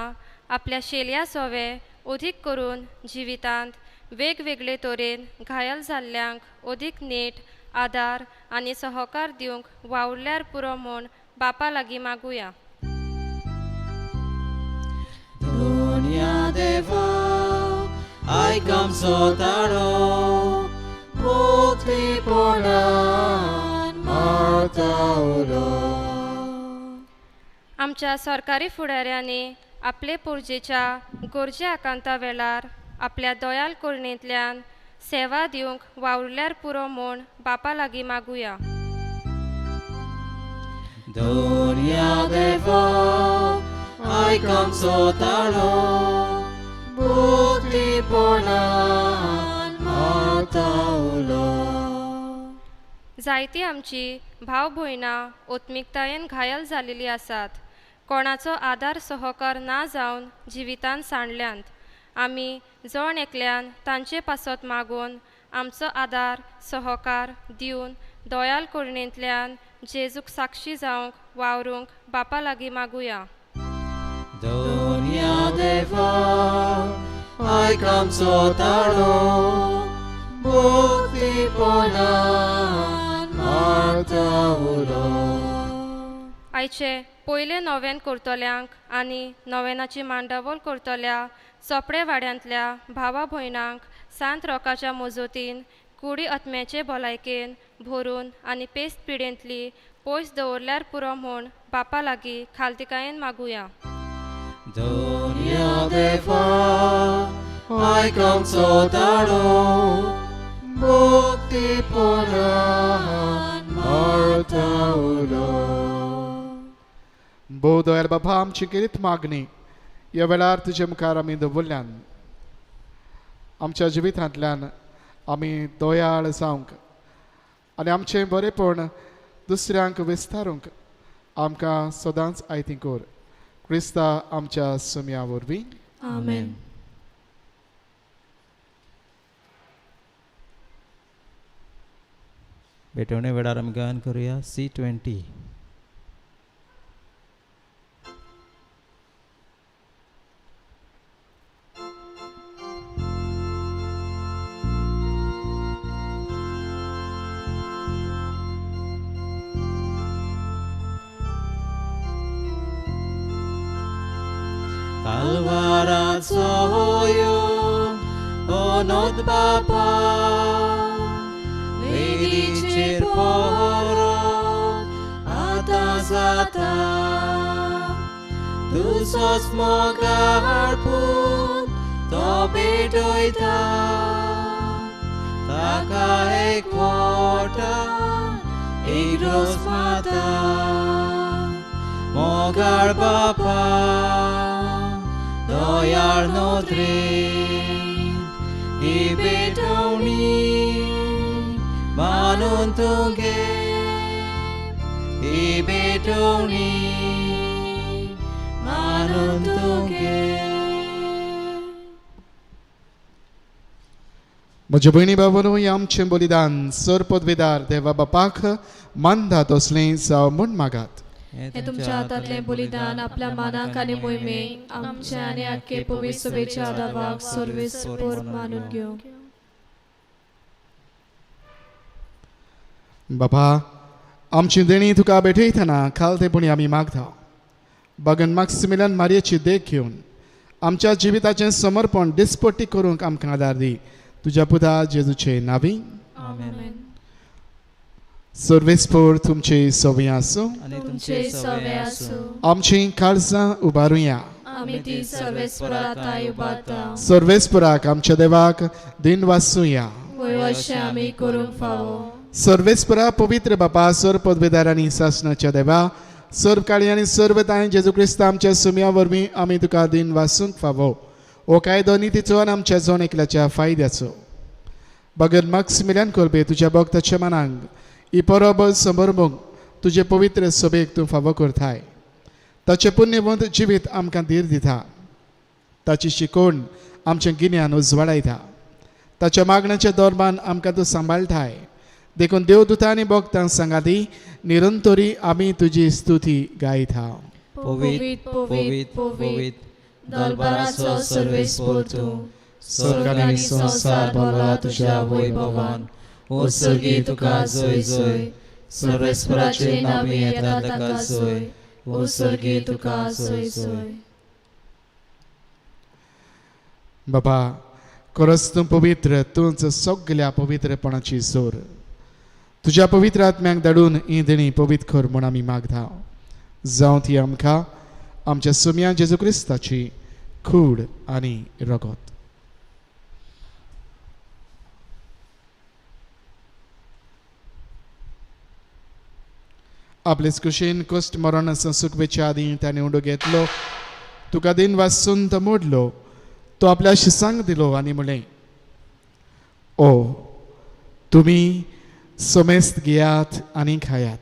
आपल्या शेल्या सोवे अदीक करून जिवितांत वेगवेगळे तरेन घायल जाल्ल्यांक अदीक नेट, आदार आनी सहकार दिवंक वावुरल्यार पुरो म्हूण बापा लागीं मागुया. दुनिया देवा आयक आमचो ताळो, मुक्तीपणान मारता उलो. आमच्या सरकारी फुडाऱ्यांनी आपले पोरजेच्या गरजे आकांता वेळार आपल्या दयाल करणेंतल्यान सेवा दिवंक वावुरल्यार पुरो म्हूण बापा लागीं मागुया. दुनिया देवा आयक आमचो ताळो, मुक्तीपणान मारता उलो. जायती आमची भाव भयणां आत्मिकतायेन घायल जालेली आसात. कोणाचो आदार सहकार ना जावन जिवितान सांडल्यांत. आमी जण एकल्यान तांचे पासत मागून आमचो आदार सहकार दिवन दयाल करणेंतल्यान जेजूक साक्षी जावंक वावरूंक बापा लागीं मागुया. दुनिया देवा आयक आमचो ताळो, मुक्तीपणान मारता उलो. आयचे पयले नोवेन करतल्यांक आनी नोवेनाची मांडावळ करतल्या चोपडे वाड्यांतल्या भावा भयणांक सांत रोकाच्या मजतीन कुडी आत्म्याचे भलायकेन भरून आनी पेस्त पिडेंतली पयस दवरल्यार पुरो म्हूण बापा लागीं खालतिकायेन मागुया. दुनिया देवा आयक आमचो ताळो, मुक्तीपणान मारता उलो. भोव दयाळ बाबा, आमची केरीत मागणी ह्या वेळार तुजे मुखार आमी दवरल्यान आमच्या जिवितांतल्यान आमी दयाळ जावंक आनी आमचें बरेपण दुसऱ्यांक विस्तारूंक आमकां सदांच आयती कर. क्रिस्ता आमच्या सुम्या वरवीं. आमेन. भेटवणे वेळार आमी गायन करुया C20. कालवाराचो येवन अनोद बापा, वेदीचेर परत आतां जाता. तुजोच मोगाळ पूत तो भेटयता, ताका एक वोटान एक रोस माता. मोगाळ बापा दयाळ नदरेन ही भेटवणी मानून तुगे, ही भेटवणी मानून तुगे. म्हज्या भयणी बाबांनो, हें आमचें बलिदान सर पदवेदार देवा बापाक मानता तसलें जावं म्हूण मागात. हे तुमच्या हातांतलें बलिदान आपल्या मानाक आनी मोहिमेक आमच्या आनी आख्खे पवित्र सभेच्या आदावाक सर्वेस्पर मानून घेवं. बाबा, आमची देणी तुका भेटयतना खालतेपणी आमी मागता. बगन माक्सिमिलियन मारयेची देख घेवन आमच्या जिविताचें समर्पण दिसपट्टी करूंक आमकां आदार दी. तुज्या पुता जेजूचे नावी. आमेन. सर्वेस्पर तुमचे सवय आसूं. तुमचे सवय आसूं. आमची काळजां उबारुया. आमी ती सर्वेस्पराक उबारता. सर्वेस्पराक आमच्या देवाक दिन वासूया. वय अशें आमी करूंक फावो. सर्वेस्परा पवित्र बापा, सर्व पदवेदार आनी सासणाच्या देवा, सर्व काळी आनी सर्व तांय जेजू क्रिस्त आमच्या सुम्या वरवीं आमी तुका दिन वासूंक फावो. हो कायदो नितीचो आनी आमच्या जण एकल्याच्या फायद्याचो. बगर माक्सिमिलियन कोलबे तुज्या भक्ताच्या मनांक ही परब समर्पूंक तुजे पवित्र सभेक तूं फावो करताय. ताचें पुण्यवंत जिवीत आमकां धीर दिता. ताची शिकवण आमचें गिन्यान उजवाडायता. ताच्या मागण्याच्या दरम्यान आमकां तूं सांबाळटाय. देखून देवदूतां आनी भक्तां सांगाती निरंतरी आमी तुजी स्तुती गायता. पवित्र पवित्र पवित्र दरबाराचो सर्वेस्पर तूं, स्वर्ग आनी संवसार भरला तुज्या वैभवान. ओ सर्गी तुका जय जय, सर्वेस्पराचे नांवी येता ताका जय. ओ सर्गी तुका जय जय. बाबा खरोच तूं पवित्र, तूंच सगल्या पवित्रपणाची जोर. तुज्या पवित्र आत्म्याक धाडून ही देणी पवित्र कर म्हूण आमी मागता. जावं ती आमकां आमच्या सुम्या जेजू क्रिस्ताची कूड आनी रगत. आपलेच कुशीन कश्ट मरण सुखवेच्या आदीं ताणें उंडो घेतलो, तुका दिन वासून तो मोडलो, तो आपल्या शिसांक दिलो आनी म्हणलें, ओ तुमी समेस्त घेयात आनी खायात,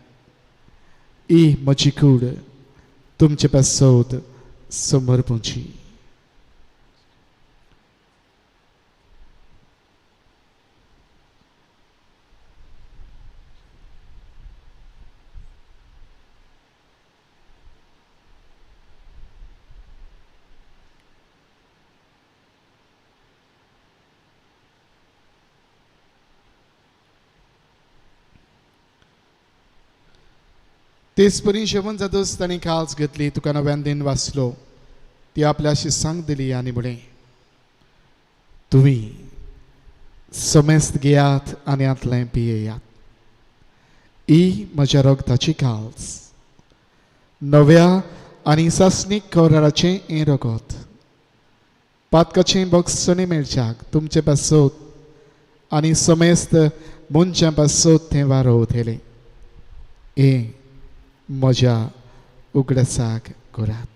ही म्हजी कूड तुमचे पासत समर्पूची. तेच परी जेवण जातच ताणें काल्स घेतली, तुका नव्यान दिन वाचलो, ती आपल्या शिसांक दिली आनी म्हणलें, तुमी समेस्त घेयात आनी हांतलें पियेयात, ही म्हज्या रगताची काल्स, नव्या आनी सासणीक कराराचें हें रगत, पातकाचें बक्षणें मेळच्याक तुमचे पासत आनी समेस्त मनशां पासत तें वारोवतलें. हें म्हज्या उगडासाक करात.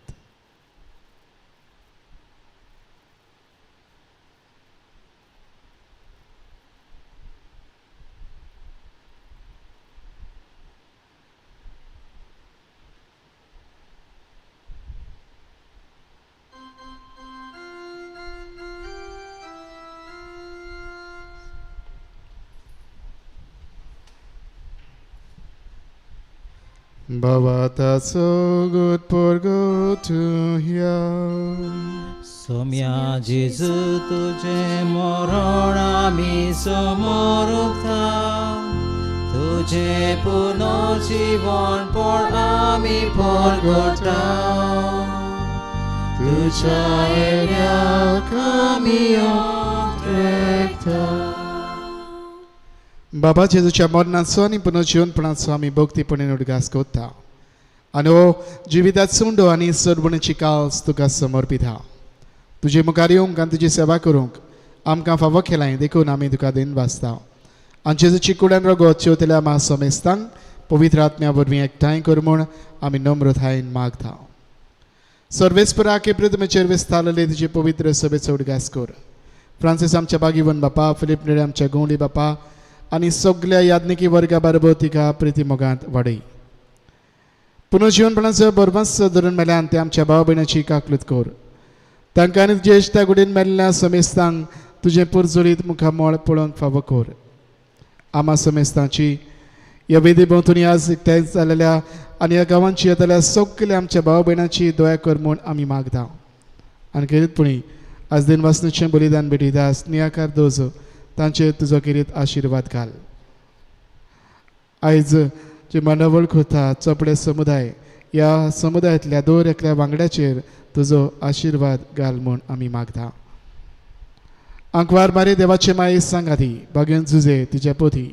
Bhavata so good por go to here. Saumya जेजू तुझे मरण आमी समोर उठता, तुझे पुनर्जीवन पण आमी परगटा, तुझ्या येण्याक आमी अंतरेकता. बाबा जेजूच्या मरणाचो आनी पुनर्जीवनपणाचो आमी भक्तीपणान उडगास करता आनी हो जिविताचो सुंडो आनी सरबणीची काल्स तुका समर्पिता. तुजे मुखार येवंक आनी तुजी सेवा करूंक आमकां फावो केलाय, देखून आमी तुका दिन वाचता. आनी जेजूची कुडान रगत शेवतल्या म्हा समेस्तांक पवित्र आत्म्या वरवीं एकठांय कर म्हूण आमी नम्रतायेन मागता. सर्वेस्पराके प्रथमेचेर विस्तारलेले तुजे पवित्र सभेचो उडगास कर. फ्रांसीस आमच्या बागीवन बापा, फिलीप नेरे आमच्या गवंडी बापा आनी सगल्या याज्ञिकी वर्गा बरोबर तिका प्रिती मोगांत वाडय. पुनर्जीवनपणाचो बरबास धरून मेल्यान ते आमच्या भाव भयणाची काकलूत कर. तांकां आनी ज्येश्ठ गुडीन मेल्ल्या समेस्तांक तुजें पुरजोरीत मुखामळ पळोवंक फावो कर. आमा समेस्तांची ह्या वेदी भोंवतणी आज एकठांय जालेल्या आनी ह्या गांवांची येतल्या सगल्या आमच्या भाव भयणाची दया कर म्हूण आमी मागता. आनी खेरीतपणी आज दिन वासनेचें बलिदान भेटयता स्नेहाकार दोजो तांचेर तुजो खेरीत आशिर्वाद घाल. आयज जे मांडावळ करता चोपडे समुदाय ह्या समुदायांतल्या दर एकल्या वांगड्याचेर तुजो आशिर्वाद घाल म्हूण आमी मागता. आंकवार मारे देवाचे माये सांगाती बागेन जुजे तिच्या पोथी,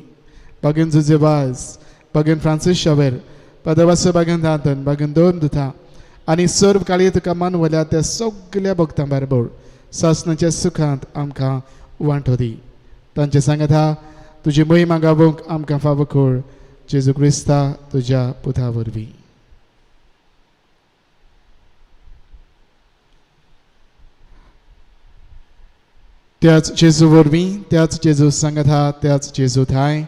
बागेन जुजे वाज, बागेन फ्रांसीस शावेर, पदवासो बागेन दांतन, बागेन दोन दुथा आनी सर्व काळी तुका मानवल्या त्या सगल्या भक्तां बरोबर सासणाच्या सुखांत आमकां वांटो दी. तांचे सांगाता तुजी मोहिमा गावोवंक आमकां फावो कर, जेजू क्रिस्ता तुज्या पुता वरवीं. त्याच जेजू वरवीं, त्याच जेजू सांगाता, त्याच जेजू थांय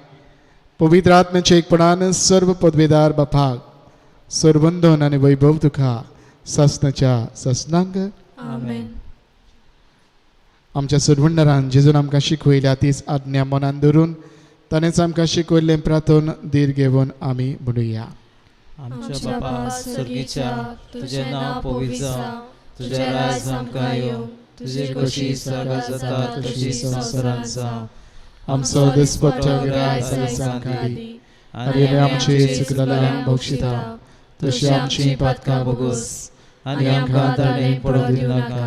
पवित्र आत्म्याच्या एकपणान सर्व पदवेदार बापाक सर्वंदन आनी वैभव तुका सासणाच्या सासणांक. आमेन. आमच्या सरवंडरान जेजून आमकां शिकयल्या तीच आज्ञा मनान धरून ताणेंच आमकां शिकयल्लें प्रार्थन धीर घेवन आमी म्हणुया. आमच्या बापा सर्गीच्या, तुजें नांव पवित्र जावं, तुजें राज आमकां येवं, तुजी खोशी स्वर्गात जाता तशी संवसारांत जावं. आमचो दिसपट्टो ग्रास आयज आमकां दी आनी आमी आमची चुकलेल्यांक बक्षिता तशी आमची पातकां भोगोस आनी आमकां ताणें पडूंक दिवं नाका,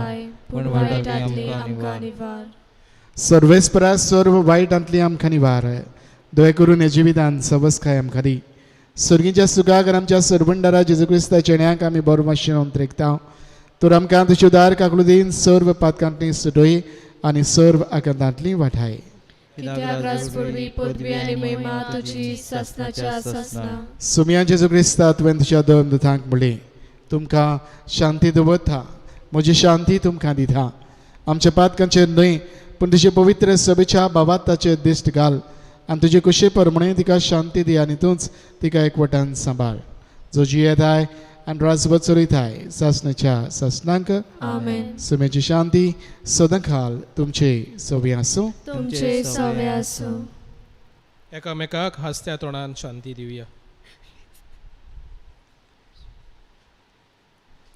पूण वायटांतली आमकां निवार. सर्वेस्परा सर्व वायटांतली आमकां निवार. दया करून ह्या जिवितान सवसकाय आमकां दी. सर्गीच्या सुखाक आमच्या सरबंडारा जेजू क्रिस्ताच्या ण्याक आमी बरो मातशें अंतरेकता. तर आमकां तुजे उदार काकलुदीन सर्व पातकांतली सुटय आनी सर्व आकांतांतली वाठाय. कित्याक राजपूर्वी पदवी आनी महिमा तुजी सासनाच्या सासना. सुमया जेजू क्रिस्ता, तुवें तुज्या दोन दुतांक म्हणलें, तुमकां शांती दवरता, म्हजी शांती तुमकां दिता. आमच्या पातकांचेर न्हय पूण तुजे पवित्र सभेच्या बाबाताचेर दिश्ट घाल आनी तुजे कुशे प्रमाणे तिका शांती दी आनी तूंच तिका एकवटान सांबाळ, जो जियेताय आनी राजवत चलयताय सासनाच्या सासनांक. आमेन. सुमेची शांती सदांकाल तुमचे सवी आसूं. तुमचे सवे आसूं. एकामेकाक हांसत्या तोंडान शांती दिवया.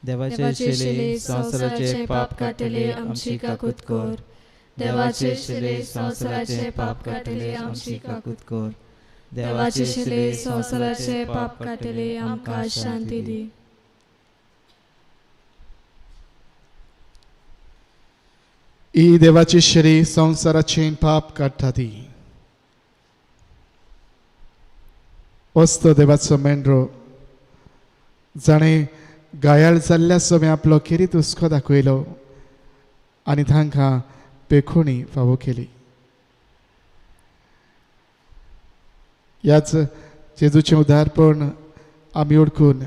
देवाचे शिले संवसाराचे पाप काडटले आमची काकूत कर. देवाचे शिले संवसाराचे पाप काडटले आमची काकूत कर. देवाचे शिले संवसाराचे पाप काडटले आमकां शांती दी. ही देवाची शरी संवसाराचे पाप काडटा ती. वस्त देवाचो मेंढरो जाणें घायाळ जाल्ल्या समय आपलो खेरीत हुस्को दाखयलो आनी तांकां पेखोणी फावो केली. ह्याच जेजूचें उदारपण आमी ओळखून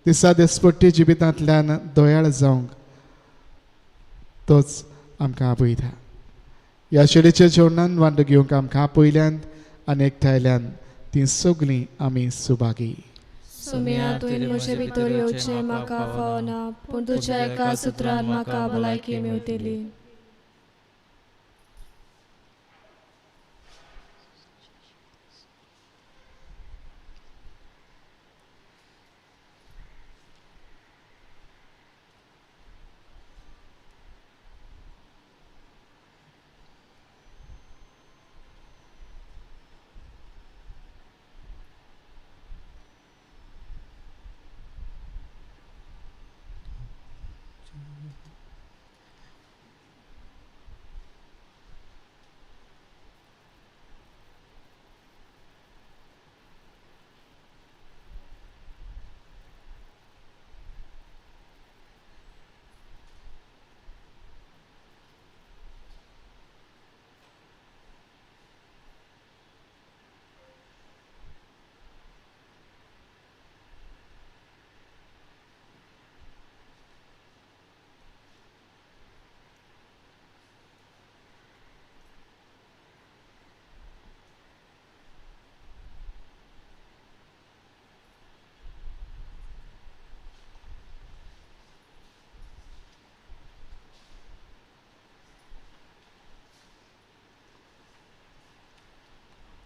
दिसा दिसपट्टी जिवितांतल्यान दयाळ जावंक तोच आमकां आपयता. ह्या शेळीच्या जेवणान वांटो घेवंक आमकां आपयल्यान आनी एकठांयल्यान तीं सगळीं आमी सुभागी. सोम्या, तुवें म्हजे भितर येवचें म्हाका फावना, पूण तुज्या एका सुत्रान म्हाका भलायकी मेवतली.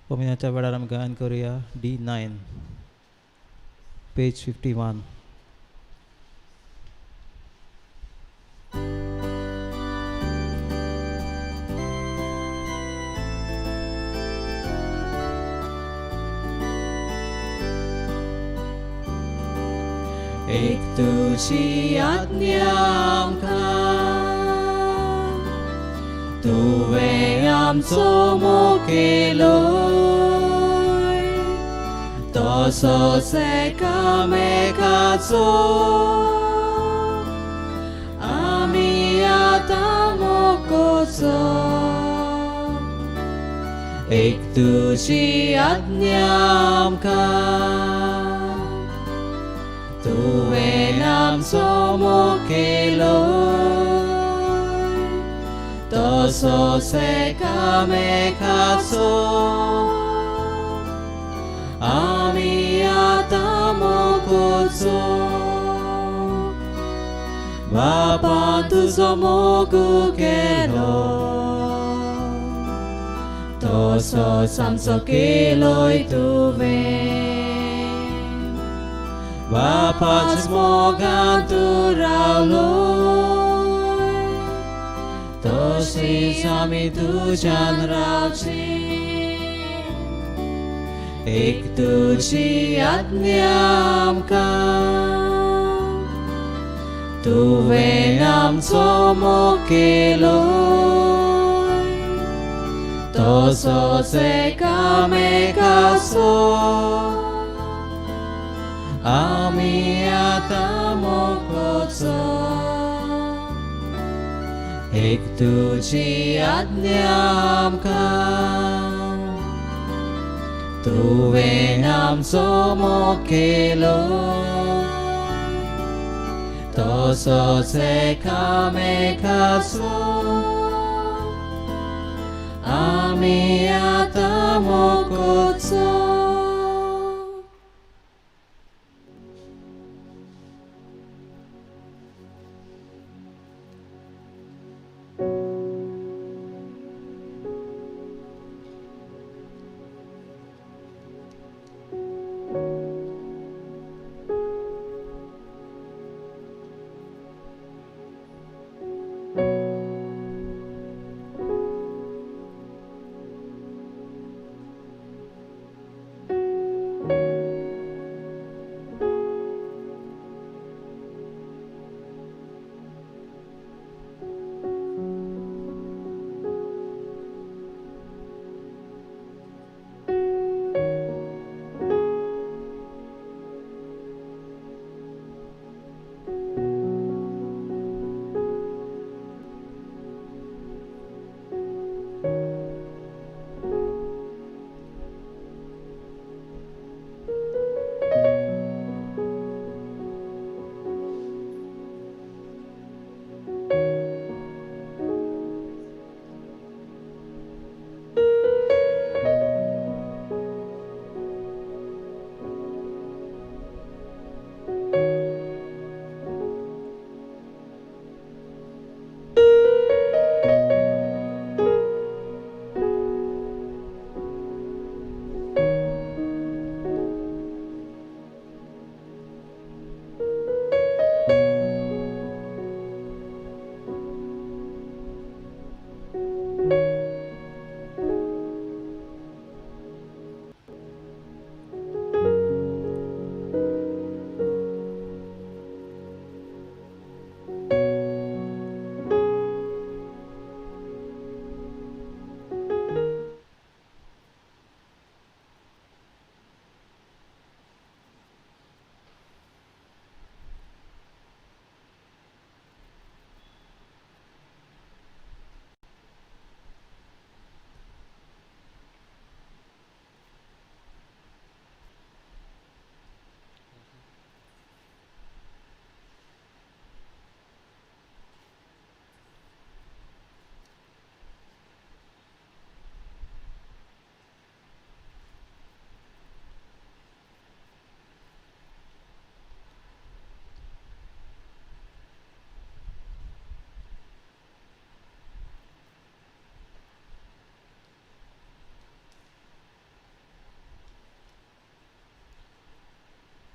कोमिनाच्या वेळार आमी गायन करुया D9 page 51. एक तुजी आज्ञा आमकां, तुवें आमचो मोग केलो, तसोच एकामेकाचो आमी आतां मोग करचो. एक तुजी आज्ञा आमकां, तुवें आमचो मोग केलो, तसोच एकामेकाचो आमी आतां मोग करचो. बापा तुजो मोग केलो, तसोच आमचो केलोय तुवें. बापाच मोगान तूं रावलोय तशीच आमी तुज्यान रावची. एक तुजी आज्ञा आमकां, तुवें आमचो मोग केलोय तसोच एकामेकाचो आमी आतां मोग करचो. एक तुजी आज्ञा आमकां, तुवें आमचो मोग केलोय तसोच एकामेकाचो आमी आतां मोग करचो.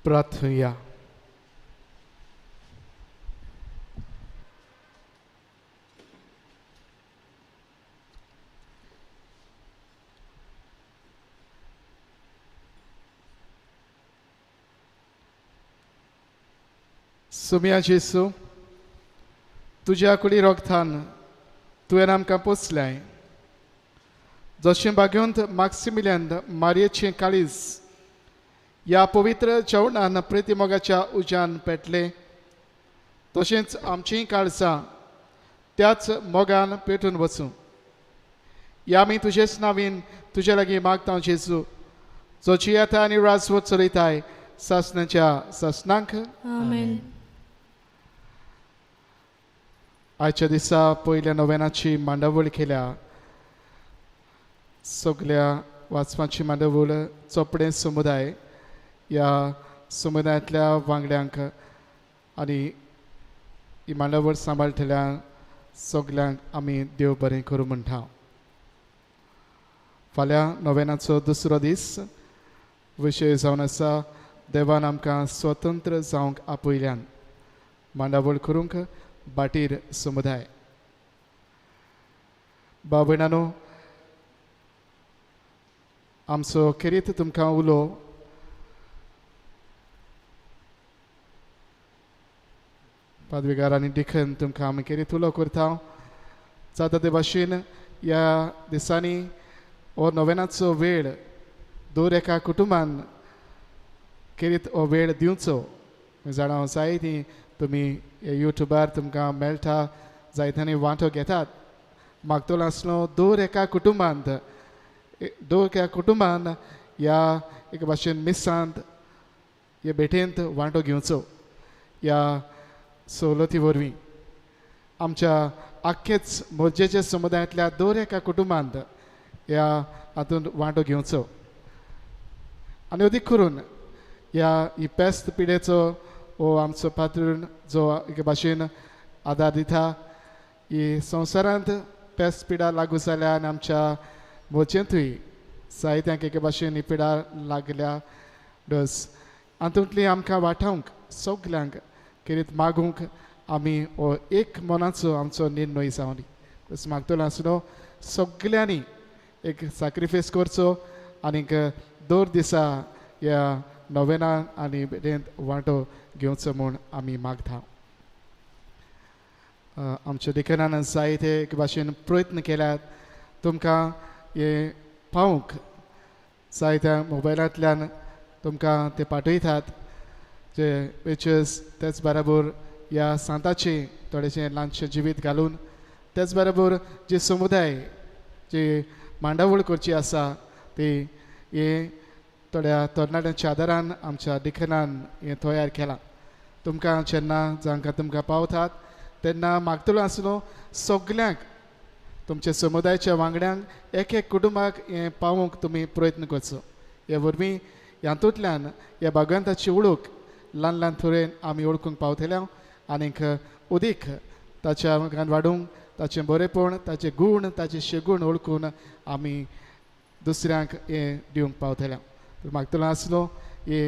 प्रार्थुया. सुम्या जेसू, तुज्या कुडी रोगतान तुवें आमकां पोसल्याय. जशें बागेवंत माक्सिमिलियन मारयेचें काळीज ह्या पवित्र जेवणान प्रितीमोगाच्या उज्यान पेटलें, तशेंच आमचीं काळजां त्याच मोगान पेटून वचूं. ह्या आमी तुजेच नावीन तुजे लागीं मागता जेजू, जो जियेता आनी राजवट चलयताय सासणाच्या सासणांक. आमेन. आयच्या दिसा पयल्या नोवेनाची मांडावळ केल्या. सगल्या वाचपाची मांडावळ चोपडें समुदाय ह्या समुदायांतल्या वांगड्यांक आनी ही मांडावळ सांबाळटल्या सगल्यांक आमी देव बरें करूं म्हणटा. फाल्यां नोवेनाचो दुसरो दीस विशय जावन आसा देवान आमकां स्वतंत्र जावंक आपयल्यान मांडावळ करूंक बाटीर समुदाय. भाव भयणांनो, आमचो खेरीत तुमकां उलो पादविगार आनी डिखन तुमकां आमी खेरीत उलो करता. जाता ते भाशेन ह्या दिसांनी हो नोवेनाचो वेळ दर एका कुटुंबान खेरीत हो वेळ दिवचो. जाणां जाय ती तुमी युट्यूबार तुमकां मेळटा, जायत्यांनी वांटो घेतात. मागतलो आसलो दर एका कुटुंबांत, दर एका कुटुंबान ह्या एका भाशेन मिसांत हे भेटेंत वांटो घेवचो. ह्या सवलती वरवीं आमच्या आख्खेच मोर्जेच्या समुदायांतल्या दर एका कुटुंबांत ह्या हातूंत वांटो घेवचो. आनी अदीक करून ह्या ही पेस्त पिडेचो हो आमचो पात्रून जो एके भाशेन आदार दिता. ही संवसारांत पेस्त पिडा लागू जाल्या आनी आमच्या मोर्जेंतूय जायत्यांक एके भाशेन ही पिडा लागल्या. डस हातूंतली आमकां वाटावंक सगल्यांक खेरीत मागूंक आमी हो एक मनाचो आमचो निर्णय जावनी. तसो मागतलो आसलो सगल्यांनी एक सॅक्रिफायस करचो आनीक दर दिसा ह्या नोवेना आनी भेटेंत वांटो घेवचो म्हूण आमी मागता. आमच्या डिकनान जायते एक भाशेन प्रयत्न केल्यात तुमकां हे पावूंक, जायत्या मोबायलांतल्यान तुमकां ते पाठयतात जे पिक्चर्स, तेच बराबर ह्या सांताचें थोडेशें ल्हानशें जिवीत घालून, तेच बराबर जे समुदाय जी मांडावळ करची आसा ती हे थोड्या तरणाट्यांच्या आदारान आमच्या डिकनान हें तयार केलां. तुमकां जेन्ना जांकां तुमकां पावतात तेन्ना मागतलो आसलो सगल्यांक तुमच्या समुदायाच्या वांगड्यांक एक एक कुटुंबाक हें पावोवंक तुमी प्रयत्न करचो. हे वरवीं हातूंतल्यान ह्या भगवंताची वळख ल्हान ल्हान थोरेन आमी वळखूंक पावतले आनीक उदीक ताच्या मुखार वाडूंक ताचें बरेपण, ताचे गूण, ताचे शेगूण वळखून आमी दुसऱ्यांक हें दिवंक पावतले. तर मागतलो आसलो हे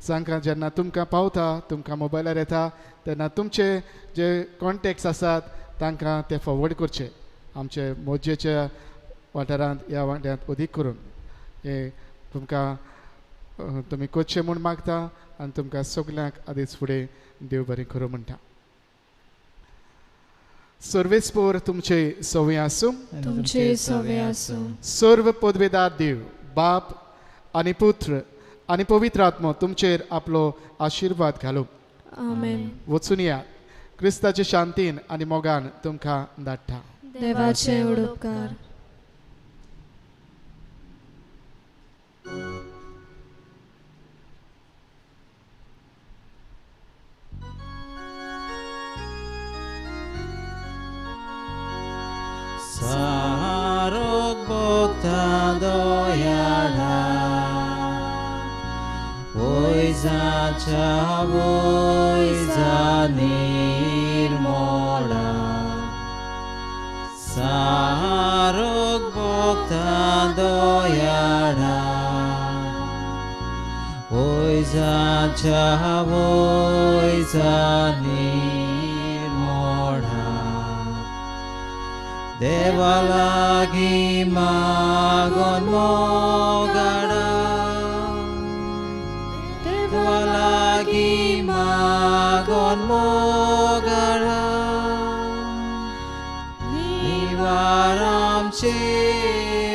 जांकां जेन्ना तुमकां पावता, तुमकां मोबायलार येता तेन्ना तुमचे जे कॉन्टेक्ट्स आसात तांकां ते फॉरवर्ड करचे आमचे मोजेच्या वाठारांत ह्या वांट्यांत अदीक करून हे तुमकां तुमी करचें म्हूण मागता आनी तुमकां सगल्यांक आदींच फुडें देव बरें करूं म्हणटा. सर्वेस्पोर तुमचे सवे आसूं, तुमचे सवे आसूं. सर्व पदवेदार देव बाप आनी पुत्र आनी पवित्र आत्मो तुमचेर आपलो आशिर्वाद घालूं. आमेन. वचून या क्रिस्ताचे शांतीन आनी मोगान तुमकां धाडटा. देवाचे उपकार. सारोग भोगता दयाळा वयजाच्या वयजा निर्मोळा, सारोग भोगता दयाळा वयजाच्या वयजा निर्मोळा. देवा लागीं मागोन मोगाडा, देवा लागीं मागोन मोगाडा, निवार आमचे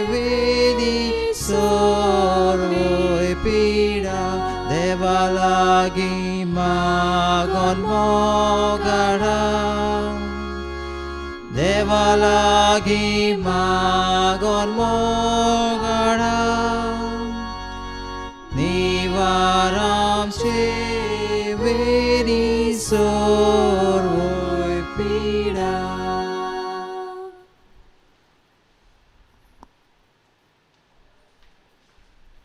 वेदी सर्वय पिडा, देवा लागीं मागोन मोगाडा, देवा लागीं मागोन मोगाडा, निवार आमचे वेदी सर्वय पिडा.